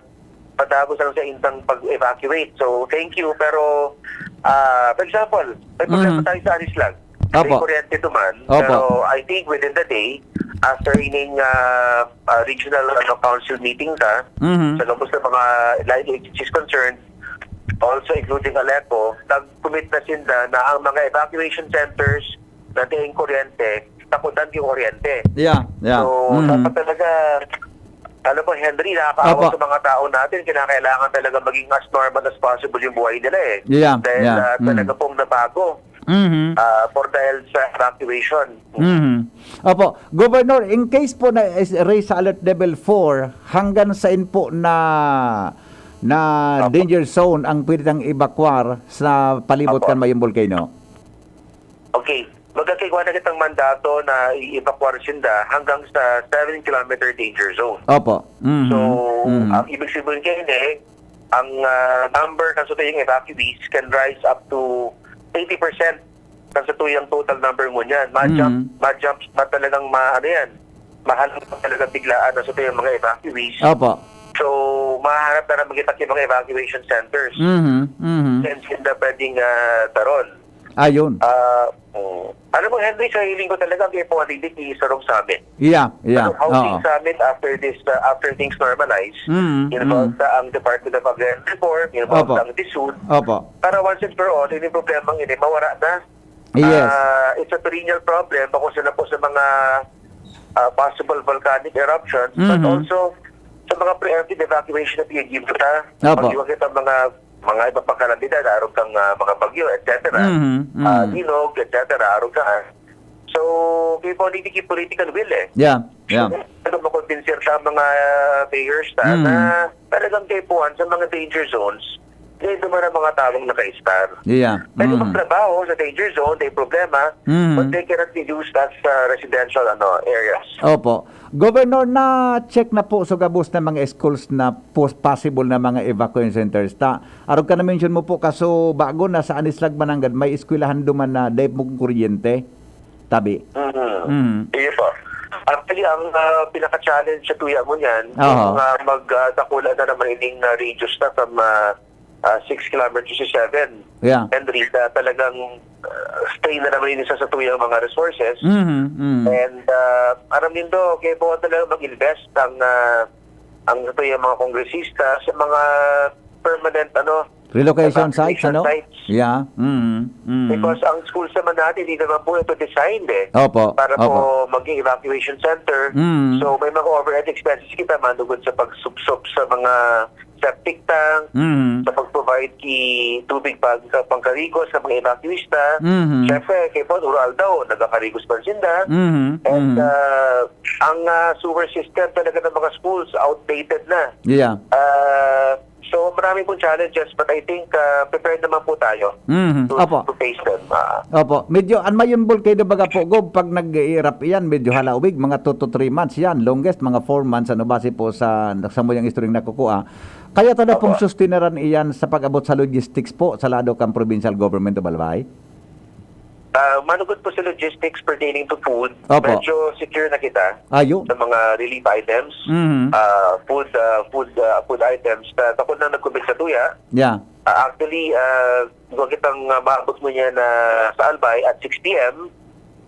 padagos ang sa indang pag-evacuate. So, thank you. Pero, ah, for example, may problema Mhm. tayo sa Anislang. May Opo. kuryente duman. Opo. Pero I think within the day, after ining, ah, ah, regional, ano, council meeting ta, Mhm. sa gabos na mga line agencies concerned, also including ALECO, nag-commit na sinda na ang mga evacuation centers na diin kuryente, takudan yung kuryente. Yeah, yeah. So, Mhm. dapat talaga, alam mo, Henry, nakakaawa Opo. sa mga tao natin, kinakailangan talaga maging as normal as possible yung buhay nila eh. Yeah, Dahil, yeah. ah, Mm. talaga pong nabago, Mhm. ah, for dahil sa evacuation. Mhm. Opo. Governor, in case po na is raise sa alert level four, hanggang saan po na, na Opo. danger zone ang pwede tang evacuar sa palibot Opo. kan mayong volcano? Okay. Magkakaigwa na kitang mandato na i-evacuar sinda hanggang sa seven kilometer danger zone. Opo. Mhm. So, Mhm. ang ibig sabihin kayo ni, ang, ah, number kan satuyang evacuees can rise up to eighty percent kan satuyang total number ngunyan. Ma-jump, Mhm. ma-jump, ma-, talagang ma-, ano yan, mahal pa talaga biglaan ang satuyang mga evacuees. Opo. So, mahanap na naman kita yung mga evacuation centers. Mhm. Mhm. Saan sila pwedeng, ah, taron? Ayun. Ah, mm. Alam mo, Henry, sa hiling ko talaga, ang ipo ni Sarong Summit. Yeah, yeah. Ano, housing Oo. summit after this, uh, after things normalize, Mm, involved mm. na ang Department of Agrarian Reform, involved Opo. na ang DSUD. Opo. Para once and for all, yung problemang ini, mawara na. Yes. Ah, it's a perennial problem, bako sila po sa mga, ah, possible volcanic eruptions, but Mm-hmm. also sa mga preemptive evacuation na P N G ta. Opo. Pag-iwan kita mga, mga iba pang kalamidad, arog kang, ah, mga bagyo, et cetera. Mm-hmm. Ah, Mm-hmm. linog, et cetera, arog ka. So, kaya po, hindi ki political will eh. Yeah, yeah. Ano, makonbinsir sa mga mayors ta Mm. na talagang kaipuhan sa mga danger zones, dahil duman ang mga taong naka-star. Yeah. Pwede Mm. magtrabaho sa danger zone, may problema, Mm. but they cannot be used as, uh, residential, ano, areas. Opo. Governor, na-check na po sa gabos na mga schools na pos-, possible na mga evacuation centers ta. Arog ka na-mention mo po, kaso bago na sa Anislag Mananggad, may eskwelahan duman na dahil mong kuryente. Tabi. Mhm. Mhm. Iyo po. Actually, ang, ah, pinaka-challenge sa tuya mo niyan, Aha. kung, ah, mag, ah, dakula na naman ining, ah, radius na from, ah, ah, six kilometers to seven. Yeah. And rita, talagang, ah, strain na naman ini sa, sa tuyang mga resources. Mhm, mhm. And, ah, aram nindo, kaya po talaga mag-invest ang, ah, ang tuyang mga kongresista sa mga permanent, ano, Relocation sites, evacuation ano? sites. Yeah. Mm, mm. Because ang schools naman natin, hindi naman po ito designed eh. Opo, Para opo. po maging evacuation center. Mm. So, may mga overhead expenses kita manugod sa pagsupsup sa mga septic tank, Mm. sa pag-provide ki tubig pag, pangkarigos sa mga evacuees ta. Mm. Siyempre, kay Paul Ural daw, nagkakarigos pa sinda. Mm. And, Mm. ah, ang, ah, sewer system talaga ng mga schools, outdated na. Yeah. Ah, so, dami pong challenges, but I think, ah, prepared naman po tayo Mhm. to, Opo. to face them. Ah. Opo. Medyo, an mayon bulkido baga po, Gob, pag nag-iirap iyan, medyo halawig, mga two to three months yan. Longest, mga four months, ano, base po sa, sa samuyang istoryang nakukuha. Kaya ta daw pong Opo. sustenaran iyan sa pag-abot sa logistics po sa lado kan provincial government of Albay? Ah, manugod po sa logistics pertaining to food, Opo. medyo secure na kita Ayo. sa mga relief items, Mhm. ah, food, ah, food, ah, food items. Ta-, takot na nag-commit sa tuya. Yeah. Ah, actually, ah, duwa kitang, ah, maabot mo niya na sa Albay at six P M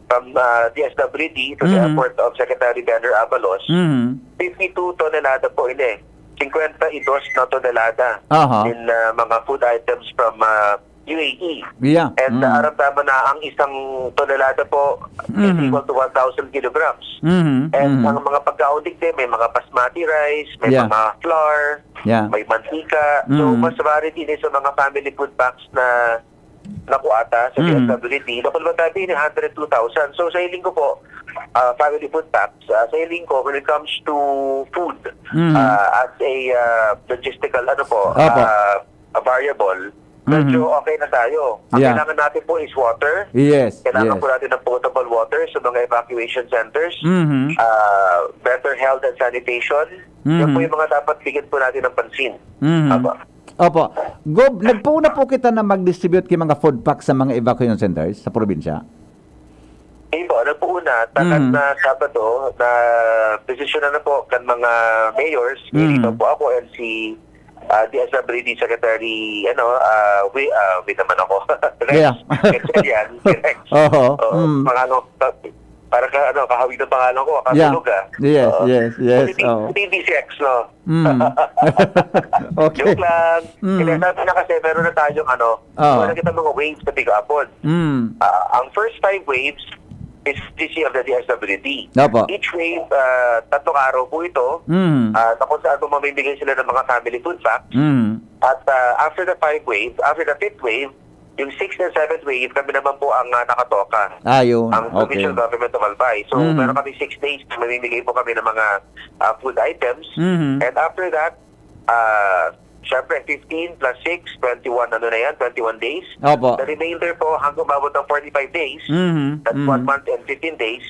from, ah, D S W D to the Mhm. airport of Secretary Benner Abalos, Mhm. fifty-two tonelada po ini. Cincuenta y dos na tonelada Aha. in, ah, mga food items from, ah, U A E. Yeah. And, Mm. ah, aram tama na ang isang tonelada po is Mhm. equal to one thousand kilograms. Mhm. And Mhm. ang mga pagkaon digdi, may mga basmati rice, may Yeah. mga flour, Yeah. may mantika. So, Mm. mas varied ini sa mga family food packs na nakuha ta sa Mm. D S W D. Dakul man tabi ini, hundred two thousand. So, sa hiling ko po, ah, family food packs, ah, sa hiling ko, when it comes to food, Mm. ah, as a, ah, logistical, ano po, Opo. ah, a variable, medyo Mhm. okay na tayo. Ang Yeah. kailangan natin po is water. Yes, Kailangan yes. po natin ng potable water sa mga evacuation centers. Mhm. Ah, better health and sanitation. Yan po Mhm. yung mga dapat bigyan po natin ng pansin. Mhm. Aba. Opo. Gob, nagpoon na po kita na mag-distribute ki mga food pack sa mga evacuation centers sa probinsya? Hindi po, nagpoon na. Takan Mhm. na Sabado, na desisyon na, na po kan mga mayors, Mhm. hindi pa po ako, and si, ah, D S W D Secretary, ano, ah, wi-, ah, wi naman ako. Rex, Yeah. Rex Elian, si Rex. Oho. Oo, Mm. mga ano, ta-, parang ka-, ano, kahawig ng pangalan ko, Yeah. katulog, ah. Yes, Oo. yes, yes, Hindi, oo. hindi D C X, no? Mm. Okay. Joke lang. Mm. Hindi, sabi na kasi, meron na tayong ano, Oo. wala kita mga waves na pick-upon. Mm. Ah, ang first five waves is D C of the D S W D. Opo. Each wave, ah, tatlong araw po ito, Mm. ah, na kung saan po mamimigay sila ng mga family food packs. Mm. At, ah, after the five wave, after the fifth wave, yung sixth and seventh wave, kami naman po ang, ah, nakatoka. Ah, yun. Ang Okay. Provincial Government of Albay. So, Mm. meron kami six days na mamimigay po kami ng mga, ah, food items. Mm. And after that, ah, syempre, fifteen plus six, twenty-one, ano na yan, twenty-one days. Opo. The remainder po, hanggang umabot ng forty-five days, Mm. that's Mm. one month and fifteen days,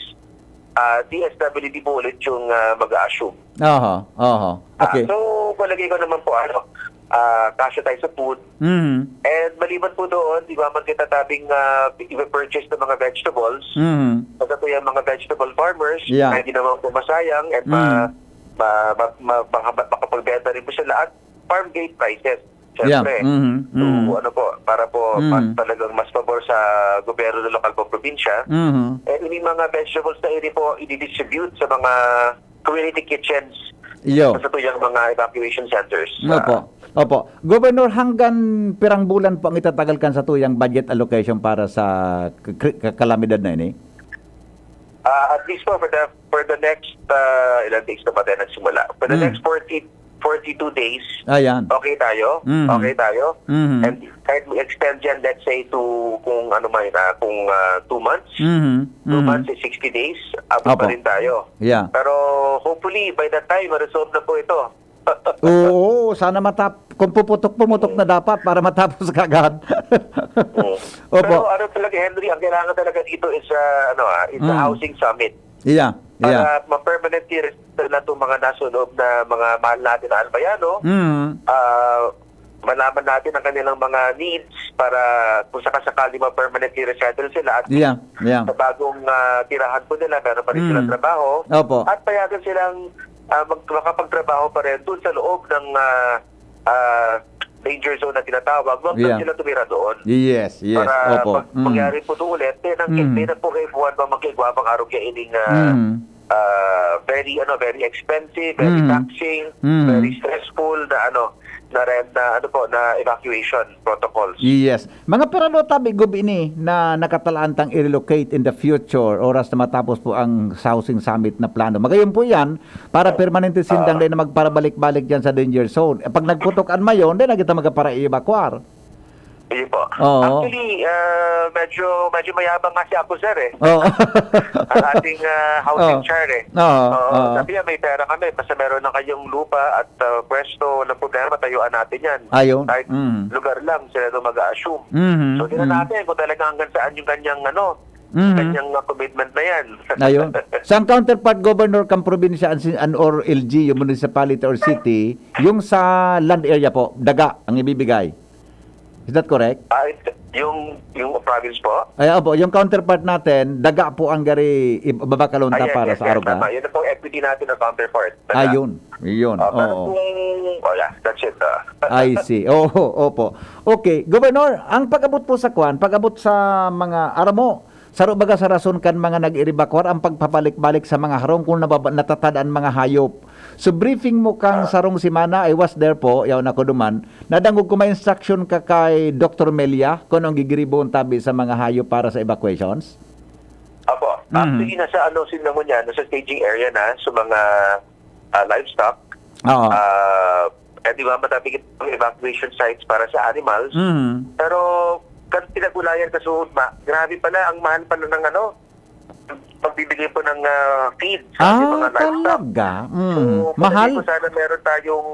ah, D S W D po ulit yung, ah, mag-a-assume. Aha, aha. Ah, Okay. so, palagay ko naman po, ano, ah, kasya tayo sa food. Mhm. And maliban po doon, di ba, man kita tabing, ah, ipe-purchase ng mga vegetables. Mhm. Kasi po yung mga vegetable farmers, Yeah. pwede naman po masayang and ma-, Mm. ma-, ma-, ma-, maka-, makapagbenta rin po sila at farm gate prices. Yeah. Siyempre. Mhm. So, Mm. ano po, para po Mhm. mas talagang mas pabor sa gobyerno ng lokal po probinsya. Mhm. Eh, yung mga vegetables na ini po, i-distribute sa mga community kitchens Iyo. sa tuyang mga evacuation centers. Opo. Ah. Opo. Governor, hanggang pirang bulan po ang itatagal kan sa tuyang budget allocation para sa k-, k-, kalamidad na ini? Ah, at least po for the, for the next, ah, ilang days na ba tayo nagsimula? For the Mm. next forty, forty-two days, Ayan. okay tayo. Mhm. Okay tayo. Mhm. And kahit mag-extend yan, let's say, to kung ano man, ah, kung, ah, two months, Mhm. two Mhm. months is sixty days, abot pa Opo. rin tayo. Yeah. Pero hopefully, by that time, ma-resolve na po ito. Oo, sana matap-, kung puputok, pumutok na dapat para matapos kaagad. Oo. Opo. Pero ano talaga, Henry, ang kailangan talaga dito is, ah, ano, ah, is a Mm. housing summit. Yeah, yeah. Para ma-permanently resettle na itong mga nasa loob na mga mahal natin na Albayano. Mm. Ah, malaman natin ang kanilang mga needs para kung sakasakali ma-permanently resettle sila at Yeah, yeah. sa bagong, ah, tirahan po nila, meron pa rin Mm. silang trabaho. Opo. At payagan silang, ah, mag-, makapagtrabaho pa rin doon sa loob ng, ah, ah, danger zone na tinatawag. Huwag lang Yeah. sila tumira doon. Yes, yes. Para Opo. pag Mm. mangyari po doon ulit, then ang Mm. hindi na po kayo buwan pa magkaigwa pang arog ya ining, ah, Mm. ah, very, ano, very expensive, very Mm. taxing, Mm. very stressful na, ano, na ren-, na, ano po, na evacuation protocols. Yes. Mga pirano tabi, Gob, ini na nakatalaan tang i-relocate in the future, oras na matapos po ang housing summit na plano? Magayon po yan, para Ah. permanente sindang Ah. dai na magparabalik-balik diyan sa danger zone. Eh, pag nagputok an mayon, dai na kita magpara-evacuar. Ayun po. Oo. Actually, ah, medyo medyo mayabang nga si Apo Sir eh. Oo. Ang ating ah, housing Oo. char eh. Oo, Oo, oo. Sabi niya may pera kami, basta meron na kayong lupa at ah, pwesto, walang problema, tayuan natin yan. Ayun. Kahit Mm. lugar lang, sila na mag-a-assume. Mhm, So, tingnan mhm. natin kung talaga hanggang saan yung kanyang ano, Mhm. kanyang ah, commitment na yan. Ayun. Sa ang counterpart, Governor, kang probinsya and, si- and or L G U, municipality or city, yung sa land area po, daga ang ibibigay. Is that correct? Ah, it- yung yung province po? Ay, opo, yung counterpart natin, daga po ang gari ibabakalon Ah, ta yes, para yes, sa yes, aruga. Tama. Yun po, equity natin na counterpart. Tama. Ayun, yun. Ah, pero Oo. kung, oh yeah, that's it. ah. I see. Oo, opo. Okay, Governor, ang pag-abot po sa kwan, pag-abot sa mga aramo, saro baga sa rason kan mga nag-iribakwar ang pagpabalik-balik sa mga harong kung nababa, natatad ang mga hayop. So briefing mo kang sarong semana, I was there po, yaon ako duman, nadangog ko may instruction ka kay Doktor Melia kung anong gigiribohon tabi sa mga hayop para sa evacuations? Opo. Mhm. Actually, nasa ano, sila mo niya, nasa staging area na sa mga ah, livestock. Oo. Ah, eh, di ba, matabi ang evacuation sites para sa animals. Mhm. Pero, kan pinag-ulayan ka sa Hudma, grabe pala, ang mahal pala ng ano, pagbibigay po ng ah, feed sa Ah, ating mga livestock. talaga? Mm. So, Mahal? Palagi ko sana meron tayong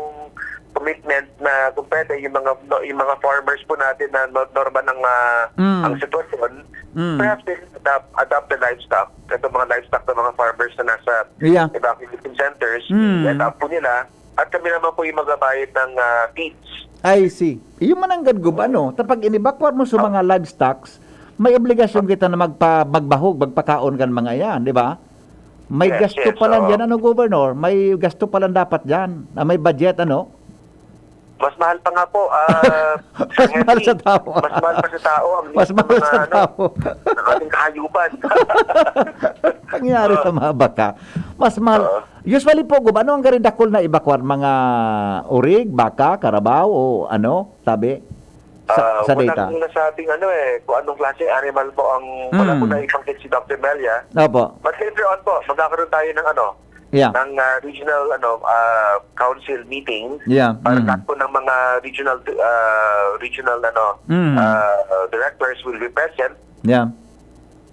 commitment na kung pwede, yung mga, no, yung mga farmers po natin na no- normal ang, ah, Mm. ang sitwasyon, Mm. perhaps they can adopt, adopt the livestock. Itong mga livestock ng mga farmers na nasa Yeah. evacuation centers, Mm. i-adopt po nila. At kami naman po yung magbabayad ng ah, feeds. I see. Iyo man ang gadgub, ano, tapag inibakwar mo sa mga livestocks, may obligasyon kita na magpa, magbahog, magpakaon kan mga yan, di ba? May Yes, gasto yes, pa lang oo. Dyan, ano, Governor? May gasto pa lang dapat dyan. Ah, may budget, ano? Mas mahal pa nga po. ah, Mas mahal Henry, sa tao. Mas mahal pa sa tao ang Mas ng mahal mga, sa ano, tao. ng ating kahayupan. Pangyari Oo. Sa mga baka. Mas mahal. Oo. Usually po, Gob, ano ang gari dakul na evacuar? Mga urig, baka, karabaw, o ano? Sabi? Sa, Ah, sa wala data. Pong nasabing ano eh, kung anong klase animal po ang, wala Mm. po na ibanggit si Doctor Melia. Opo. But later on po, magkakaroon tayo ng ano, Yeah. ng ah, regional ano ah, council meeting Yeah. para Mm. lahat po ng mga regional ah, regional ano Mm. ah, directors will be present Yeah.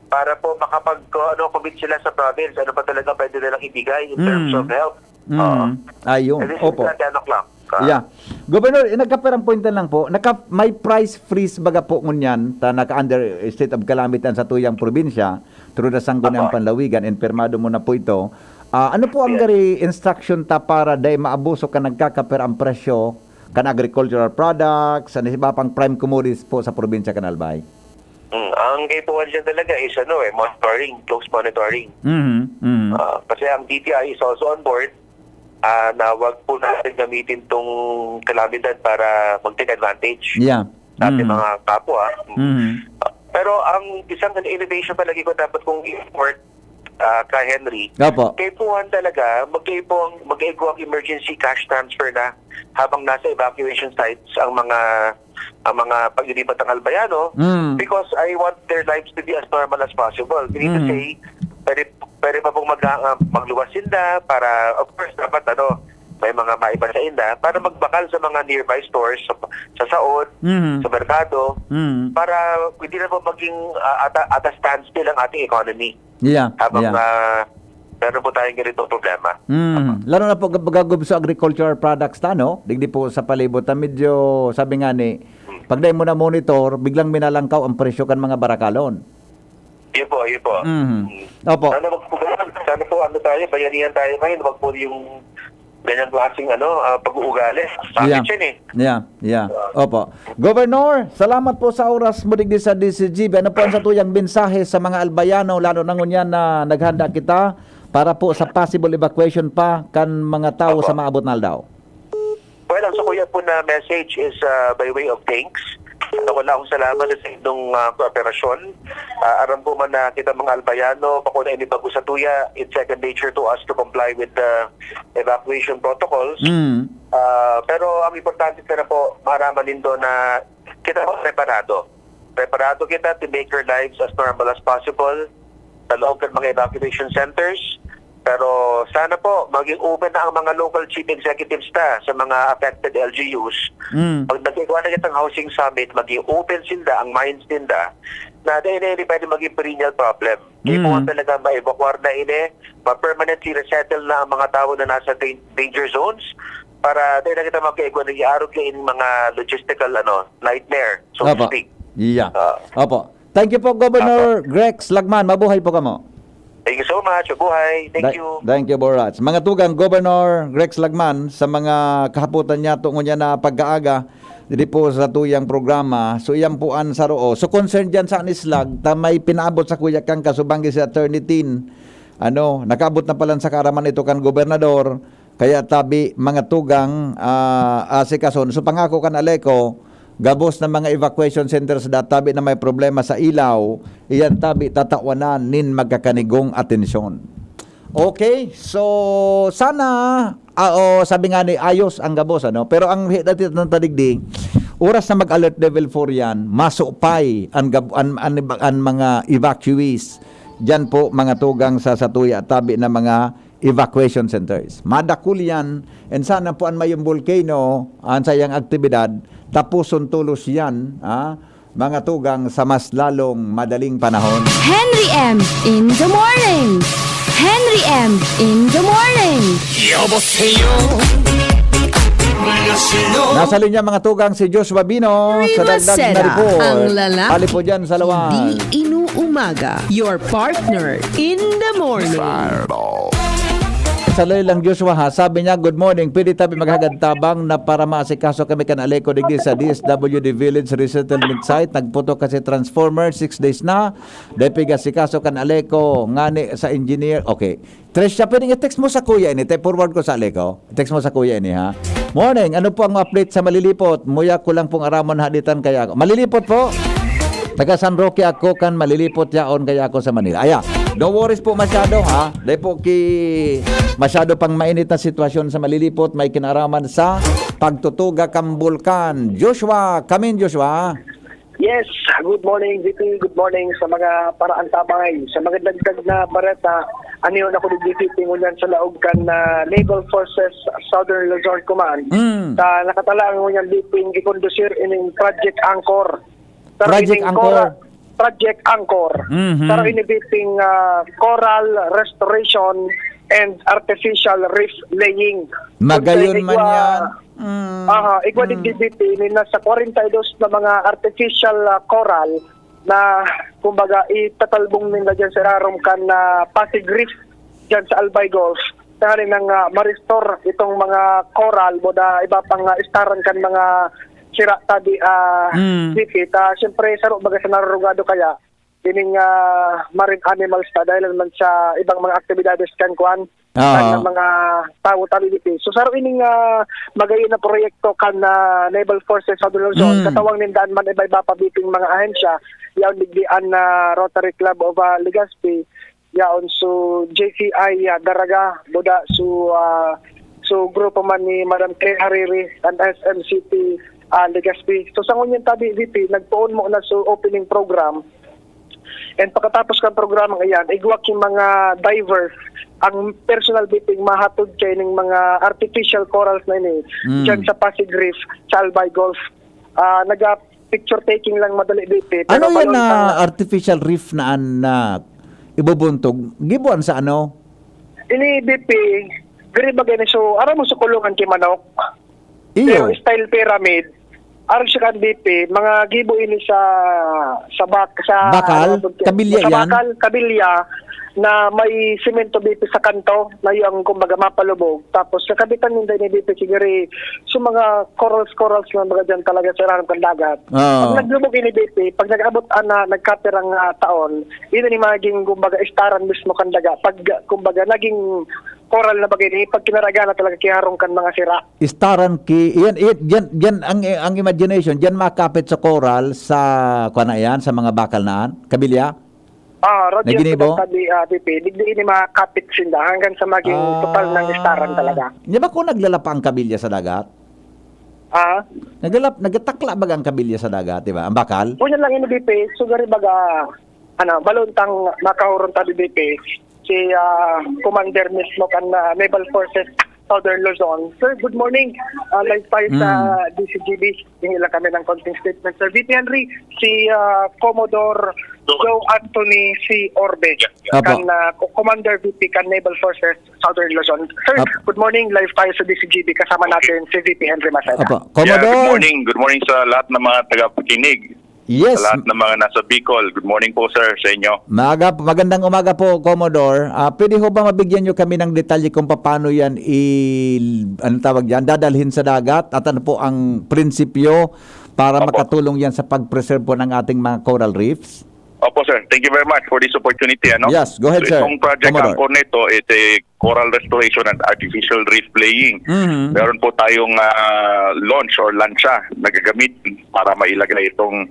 para po makapag ano commit sila sa province, ano pa talaga pwede nilang ibigay in Mm. terms of help. Mm. Oo. Ayun. And this is Opo. at ten o'clock. Ah, Yeah. Governor, eh, nagkapirang point na lang po, naka, may price freeze baga po ngunyan, ta naka under state of calamity ang satuyang probinsya, through the Sangguniang Apo. Panlawigan, and pirmado mo na po ito. Ah, ano po ang Yes. gari instruction ta para dai maabuso kan nagkakapira ang presyo kan agricultural products, ano iba pang prime commodities po sa probinsya kan Albay? Mm, ang kaipuhan dyan talaga is ano eh, monitoring, close monitoring. Mhm. Mhm. Ah, kasi ang D T I is also on board. Ah, na wag po natin gamitin tong kalamidad para mag-take advantage Yeah. sa ating Mhm. mga kapwa. Mhm. Ah, pero ang isang innovation palagi ko dapat kong i-report ah, ka Henry, Opo. kaipuhan talaga, magkaipong, magkaipong emergency cash transfer na habang nasa evacuation sites ang mga ang mga pag-iribat ng Albayano Mm. because I want their lives to be as normal as possible. Meaning to Mm. say, pwede, pwede pa pong mag, ah, magluwas sila para, of course, dapat ano, may mga maiba sa inda para magbakal sa mga nearby stores, sa, sa saod, Mhm. sa merkado, Mhm. para hindi na po maging ah, at, at a standstill ang ating economy Yeah. habang Yeah. ah, meron po tayong ganitong problema. Mm. Lalo na po gab- gagub sa agricultural products ta, no? Digdi po sa palibot na medyo, sabi nga ni, pag dahil mo na monitor, biglang minalangkaw ang presyo kan mga barakalon. Yun po, yun po. Mhm. Mm. Opo. Sana wag po ganun. Sana po ano tayo, bayanihan tayo ngayon. Wag po yung ganyang klaseng ano, ah, pag-uugali. Bakit Yeah. Yun eh? Yeah, yeah. Opo. Governor, salamat po sa oras mo digdi sa D C G B. Ano po ang satuyang mensahe sa mga Albayano, lalo na ngunyan na naghanda kita para po sa possible evacuation pa kan mga tao Opo. Sa maabot na aldaw? Well, ang sakuya po na message is ah, by way of thanks. Ako lang salamat sa inyong ah, kooperasyon. Ah, aram po man na kita mga Albayano, bako na inibago sa tuya, it's second nature to us to comply with the evacuation protocols. Mm. Ah, pero ang importante na po, maaraman nindo na kita po preparado. Preparado kita to make your lives as normal as possible sa loob ng mga evacuation centers. Pero sana po, maging open na ang mga local chief executives ta sa mga affected L G Us. Mm. Pag nagkagawa na kitang housing summit, maging open sinda, ang minds ninda, na dahil na ini pwede maging perennial problem. Kaipuhan Mm. talaga ma-evacuar na ini, ma-permanently resettle na ang mga tao na nasa dan-, danger zones, para dahil na kita magkaigwa na iarog na in mga logistical, ano, nightmare, so to Opo. speak. Yeah. Ah. Opo. Thank you po, Governor Apo. Grex Lagman. Mabuhay po kamo. Thank you so much. Mabuhay. Thank Tha- you. Thank you, Borats. Mga tugang, Governor Grex Lagman, sa mga kahapotan niya, tungo niya na pagkaaga, diri po sa tuyang programa. So, iyan po ang saroo. So, concern dyan sa Anislag, ta may pinaabot sa kuya kang kasubanggi si Attorney Tin. Ano, nakaabot na pala sa kaaraman ito kan gobernador. Kaya tabi, mga tugang, ah, asikason. So, pangako kan Aleco, gabos na mga evacuation centers da tabi na may problema sa ilaw, iyan tabi tatawanan nin magkakanigong atensyon. Okay, so sana, ah, o, sabi nga ni ayos ang gabos, ano? Pero ang hi-, dati ng tadigdi, oras na mag-alert level four yan, masupay ang, gab-, an, an, an mga evacuees. Diyan po, mga tugang sa Satuya, tabi na mga evacuation centers. Madakul yan, and sana po an mayong volcano, an sayang aktibidad, tapuson tolos yan, ha? Mga tugang sa mas lalong madaling panahon. Henry M in the morning. Henry M in the morning. 여보세요. 안녕하세요. Nasa linya, mga tugang, si Joshua Bino Henry sa dagdag na Maceda, report. Ang lalaki. Pali po dyan sa lawas. Hindi inuumaga. Your partner in the morning. Fireball. Sa lang, Joshua, ha, sabi niya, "Good morning. Pwede tabi maghagad tabang na para maasikaso kami kan Aleco digdi sa D S W D Village Resettlement Site. Nagputok kasi transformer, six days na. Dai pigasikaso kan Aleco, ngani sa engineer." Okay. Tricia, pwedeng i-text mo sa kuya ini. Te, forward ko sa Aleco. Text mo sa kuya ini, ha? Morning, ano po ang update sa Malilipot? Muya ko lang pong aramon haditan kaya ako. Malilipot po? Taga San Roque ako, kan Malilipot yaon kaya ako sa Manila. Aya, no worries po masyado, ha? Dahil po ki masyado pang mainit na sitwasyon sa Malilipot, may kinaraman sa pagtutuga kang bulkan. Joshua, come in, Joshua. Yes, good morning, V P. Good morning sa mga paraantabay. Sa mga dagdag na bareta, aniyon ako digdi, V P, ngunyan sa laog kan, ah, Naval Forces Southern Luzon Command. Mm. Sa nakatalang ngunyan, V P, gikondusir ining Project Anchor. Pero Project ining Anchor. Cora-, Project Anchor. Mhm. Pero ini, V P, ah, coral restoration and artificial reef laying. Magayon Kung man sa yan. Mm. Aha, igwa Mm. digdi, V P, ni nasa kwarenta y dos na mga artificial, ah, coral na, kumbaga, itatalbong ninda dyan sa irarom kan, ah, Pasig Reef dyan sa Albay Gulf. Tanganing nang, ah, ma-restore itong mga coral, boda iba pang, ah, istaran kan mga sira tabi, ah, Mm. V P. Ta, siyempre, saro baga sa narurugado kaya, ining, ah, marine animals ta, dahil naman sa ibang mga aktibidades kan kwan, Aha. kan mga tawo tabi, V P. So, saro ining, ah, magayon na proyekto kan, ah, Naval Forces Southern Luzon, Mm. katawang ninda man iba-iba pa, V P, mga ahensya, yaon digdi an, ah, Rotary Club of, ah, Legazpi, yaon so J C I, ah, Daraga, buda so, ah, so grupo man ni Madam Claire Hariri, an S M C P, ah, Legazpi. So, sa ngunyan tabi, V P, nagpoon mo na so opening program. And pagkatapos kan programang iyan, igwa ki mga divers ang personal, V P, mahatod kay ning mga artificial corals na ini Mm. dyan sa Pasig Reef, sa Albay Gulf. Ah, naga-picture taking lang madali, V P, pero Ano yan balon na pang artificial reef na an, na ibubuntog? Gibuan sa ano? Ini, V P, diri ba gani, so, aram mo sa kulungan ki manok? Iyo. Pero style pyramid. Aram siya kan, V P, mga gibo ini sa, sa bak-, sa, Bakal? ano, Kabilya sa yan? bakal, kabilya, na may semento, V P, sa kanto, na yung, kumbaga, mapalubog. Tapos, kakabitan ninda ni, V P, siguro, so, mga corals, corals na mga dyan talaga sa ilalim kan dagat. Oo. Pag naglubog ini, V P, pag nag-abot, ana, nagkapirang, ah, taon, yun ang maging, kumbaga, istaran mismo kan daga. Pag, kumbaga, naging coral na bagay ini, pag kinaraga na talaga, kiharong kan mga sira. Istaran ki, yan, yan, yan, yan ang, ang imagination, diyan makapit sa coral, sa, kuwan na yan, sa mga bakal na yan, kabilya? Ah, Roger, Naginibo? Pinagsabi, ah, V P, digdi ini makapit sinda hanggang sa maging Ah. total ng istaran talaga. Di ba kung naglalapa ang kabilya sa dagat? Ah? Naglalap-, nagtatakla baga ang kabilya sa dagat, di ba? Ang bakal? Ngunyan lang ini, V P, sugari baga, ano, balon tang makahuron tabi, V P, si ah, Commander mismo kan ah, Naval Forces Southern Luzon. Sir, good morning. Ah, live tayo sa Mm. D C G B. Hingi lang kami ng konting statement. Sir V P Henry, si ah, Commodore Joe Anthony C. Orbe, Apo. kan ah, Commander V P kan Naval Forces Southern Luzon. Sir, Apo. good morning. Live tayo sa D C G B. Kasama Okay. natin si V P Henry Maceda. Apo. Yeah, good Commodore. morning. Good morning sa lahat ng mga tagapakinig. Yes. Sa lahat ng mga nasa Bicol. Good morning po, sir, sa inyo. Maaga, magandang umaga po, Commodore. Ah, pwede ho ba mabigyan nyo kami ng detalye kung paano yan i-, anong tawag dyan, dadalhin sa dagat? At ano po ang prinsipyo para Opo. makatulong yan sa pag-preserve po ng ating mga coral reefs? Opo, sir. Thank you very much for this opportunity, ano? Yes, go ahead, So, sir. itong Project Commodore. Anchor na ito, it's a coral restoration and artificial reef laying. Mhm. Meron po tayong ah, launch or lansa na gagamitin para mailagay itong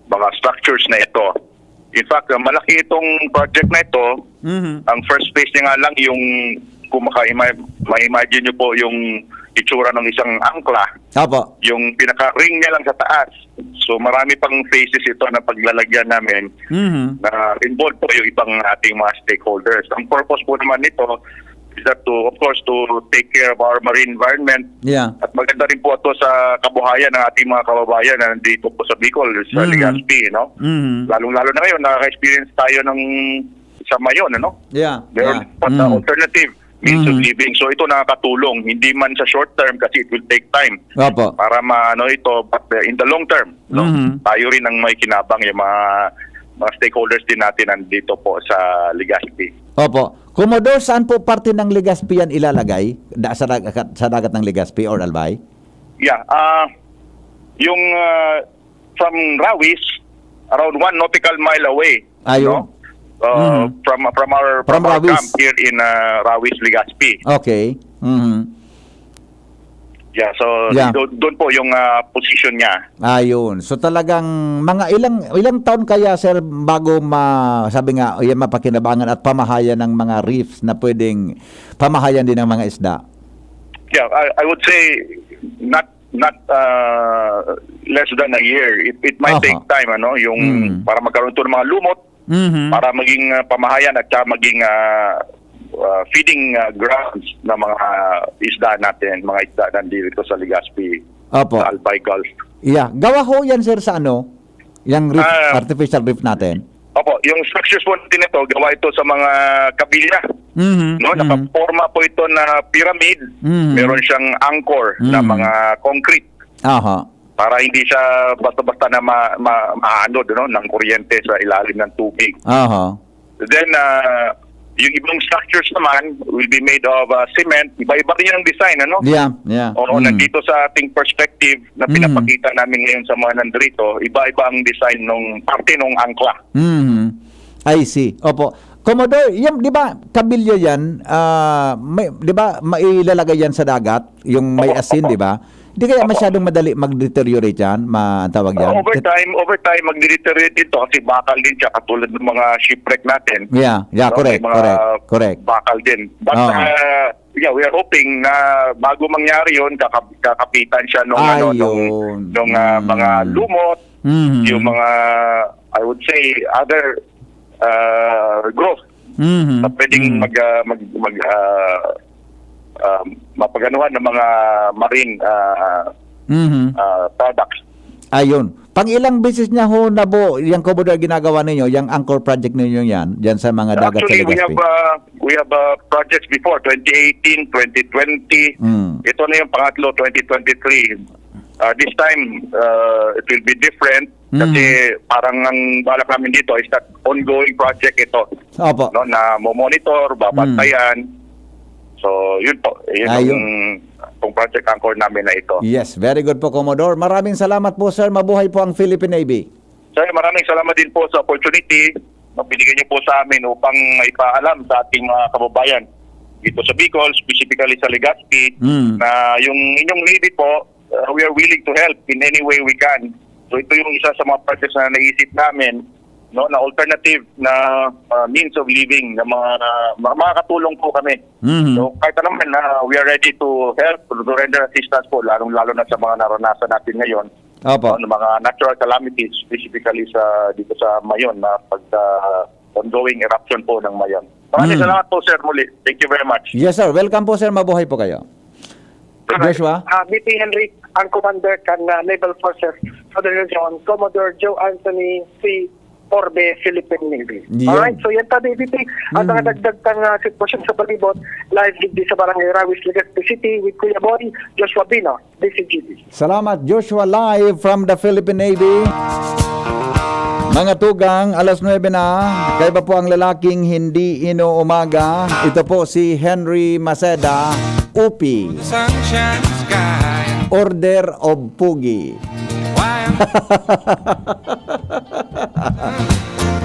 mga structures na ito. In fact, ah, malaki itong project na ito. Mhm. Ang first phase niya nga lang yung kung maka-ima- ma-imagine nyo po yung itsura ng isang angkla, Apo. yung pinaka-ring niya lang sa taas. So marami pang phases ito na paglalagyan namin Mhm. na involved po yung ibang ating mga stakeholders. Ang purpose po naman nito is that to, of course, to take care of our marine environment Yeah. at maganda rin po ito sa kabuhayan ng ating mga kababayan na nandito po sa Bicol, sa Mhm. Legazpi, no? Mhm. Lalong-lalo na ngayon, nakaka-experience tayo ng sa Mayon, ano? Yeah. Meron Yeah. pa sa Mhm. alternative means of Mhm. living. So ito nakakatulong, hindi man sa short term kasi it will take time Opo. para maano ito, but uh, in the long term, no? Mhm. Tayo rin ang may kinabang, yung mga mga stakeholders din natin nandito po sa Legazpi. Opo. Commodore, saan po parte ng Legazpi yan ilalagay? Da, sa, dag- sa dagat ng Legazpi or Albay? Yeah, ah yung ah, from Rawis, around one nautical mile away, Ayo. no? Uh, Mhm. from from our From from our Rawis. camp here in uh, Rawis, Legazpi. Okay. Mhm. Yeah, so Yeah. doon, doon po yung ah, position niya. Ayun. So talagang mga ilang ilang taon kaya, sir, bago ma sabi nga, yan, mapakinabangan at pamahayan ng mga reefs na pwedeng pamahayan din ng mga isda? Yeah, I, I would say not not uh, less than a year. It, it might Aha. take time, ano, yung Mm. para magkaroon ito ng mga lumot, Mhm. para maging uh, pamahayan at saka maging uh, uh, feeding uh, grounds ng mga isda natin, mga isda nandito sa Legazpi, Opo. sa Albay Gulf. Yeah. Gawa ho yan, sir, sa ano? Yung reef, Ah. artificial reef natin? Opo, yung structures po natin ito, gawa ito sa mga kabilya. Mhm, No, mhm. nakaporma po ito na pyramid. Mhm. Meron siyang anchor na Mhm. mga concrete Aha. para hindi siya basta-basta na ma, ma, maanod, no, ng kuryente sa ilalim ng tubig. Aha. Then, ah, yung ibang structures naman will be made of ah, cement. Iba-iba rin yung design, ano? Yeah, yeah. Oo, Mm. nandito sa ating perspective na Mm. pinapakita namin ngayon sa mga nandito, iba-iba ang design nung parte nung angkla. Mhm. I see. Opo. Commodore, yung, di ba, kabilya yan, ah, may, di ba, mailalagay yan sa dagat, yung may Opo, asin, opo. di ba? Di kaya Opo. masyadong madali mag-deteriorate yan, ma-, ang tawag yan? Over time, over time, magdi-deteriorate ito kasi bakal din siya katulad ng mga shipwreck natin. Yeah, yeah, No, may correct, mga correct, correct. bakal din. But, Oo. uh, yeah, we are hoping na bago mangyari yun, kakap-, kakapitan siya nung, ano, nung, Ayun. nung, uh, mga Mm. lumot, Mhm. yung mga, I would say, other, uh, growth Mhm. na pwedeng Mhm. mag, uh, mag, mag, uh, um, mapaganuhan ng mga marine, ah, Mhm. ah, products. Ayun. Pang ilang beses niya ho na po, yung Commodore, ginagawa ninyo, yung anchor project ninyo yan, dyan sa mga dagat sa Actually, we Legazpi? have, ah, we have, ah, projects before, twenty eighteen, twenty twenty. Mm. Ito na yung pangatlo, twenty twenty-three. Ah, this time, ah, it will be different kasi Mm. parang ang balak namin dito is that ongoing project ito, Opo. no, na mo-monitor, Mm. babantayan. So, yun po. Yun Ayun. ang, ang project anchor namin na ito. Yes, very good po, Commodore. Maraming salamat po, sir. Mabuhay po ang Philippine Navy. Sir, maraming salamat din po sa opportunity na binigyan niyo po sa amin upang maipaalam sa ating mga kababayan dito sa Bicol, specifically sa Legazpi, Mm. na yung inyong Navy po, uh, we are willing to help in any way we can. So ito yung isa sa mga projects na naisip namin, no, na alternative na, uh, means of living na mga, mga makakatulong po kami. Mhm. So kahit ano man, uh, we are ready to help, to render assistance po, lalong-lalo na sa mga naranasan natin ngayon, Opo. no, ng mga natural calamities, specifically sa, dito sa Mayon, na pagka ongoing eruption po ng Mayon. Maraming Mm. salamat po, sir, muli. Thank you very much. Yes, sir. Welcome po, sir. Mabuhay po kayo. Joshua? Ah, V P Henry, ang commander kan ah, Naval Forces Southern Region, Commodore Joe Anthony C. Orbe, Philippine Navy. Yun. Alright, so yan tabi, V P. Ang Mm. mga dagdag tang ah, sitwasyon sa palibot, live digdi sa Barangay Rawis, Legazpi City with Kuya Boy, Joshua Bino, D C G B. Salamat, Joshua, live from the Philippine Navy. Mga tugang, alas nuebe na. Kaiba po ang lalaking hindi inuumaga. Ito po si Henry Maceda, Upi. Sunshine sky. Order of Pugi. Why I'm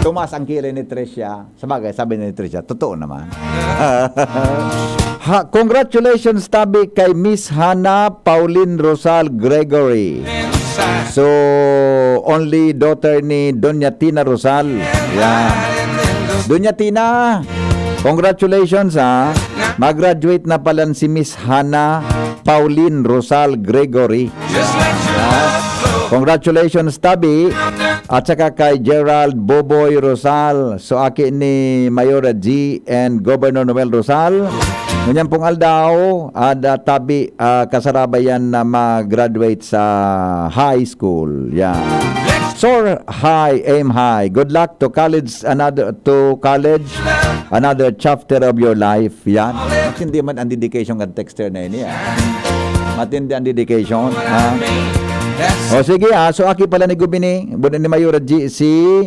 Tumaas ang kilay ni Tricia. Sabagay, sabi ni Tricia, totoo naman. Ha, congratulations tabi kay Miss Hannah Pauline Rosal Gregory. inside. So, only daughter ni Doña Tina Rosal. Yeah. Doña Tina, congratulations ha. Mag-graduate na pala si Miss Hannah Pauline Rosal Gregory. Just let your love flow. Congratulations, tabi. At saka kay Gerald Boboy Rosal. So, aki ni Mayora G and Governor Noel Rosal. Ngunyan pong aldaw, ada tabi, ah, kasarabay yan na mag-graduate sa high school. Yeah. Soar high, aim high. Good luck to college, another to college, another chapter of your life. Yan. Matindi man ang dedication kan texter na ini, ah. Matindi ang dedication, ha? O sige, ah. So, aki pala ni Gubini, Gubini ni Mayora G, si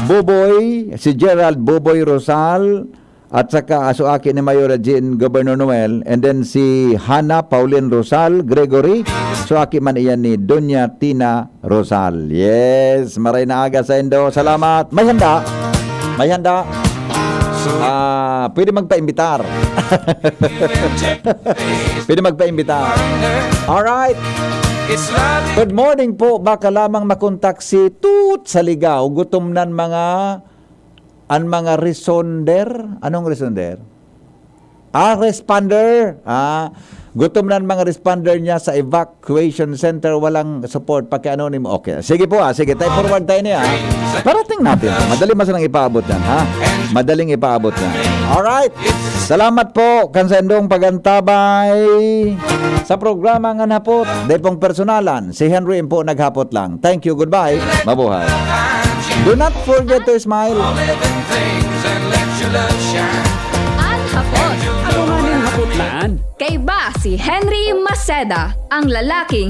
Boboy, si Gerald Boboy Rosal, at saka, ah, so aki ni Mayora G and Governor Noel, and then si Hannah Pauline Rosal Gregory, so aki man iyan ni Doña Tina Rosal. Yes, maray na aga saindo. Salamat. May handa. May handa. Ah, pwede magpaimbitar. Pwede magpaimbitar. Alright. It's love. Good morning po. Baka lamang makontak si Tut sa Ligao. Gutom nan mga, an mga responder. Anong responder? Ah, responder. Ah, gutom nan mga responder niya sa evacuation center. Walang support. Paki-anonimo. Okay. Sige po, ah. Sige, tayo forward tayo niya, ah. Parating natin. Madali man sanang ipaabot yan, ha? Madaling ipaabot yan. Alright. Salamat po kan saindong pagantabay sa programa ngan hapot. Dai pong personalan. Si Henry po naghapot lang. Thank you. Goodbye. Mabuhay. Do not forget to smile. Living things and let your love shine. An hapot. Ano nga ning hapot na an? Kaiba si Henry Maceda, ang lalaking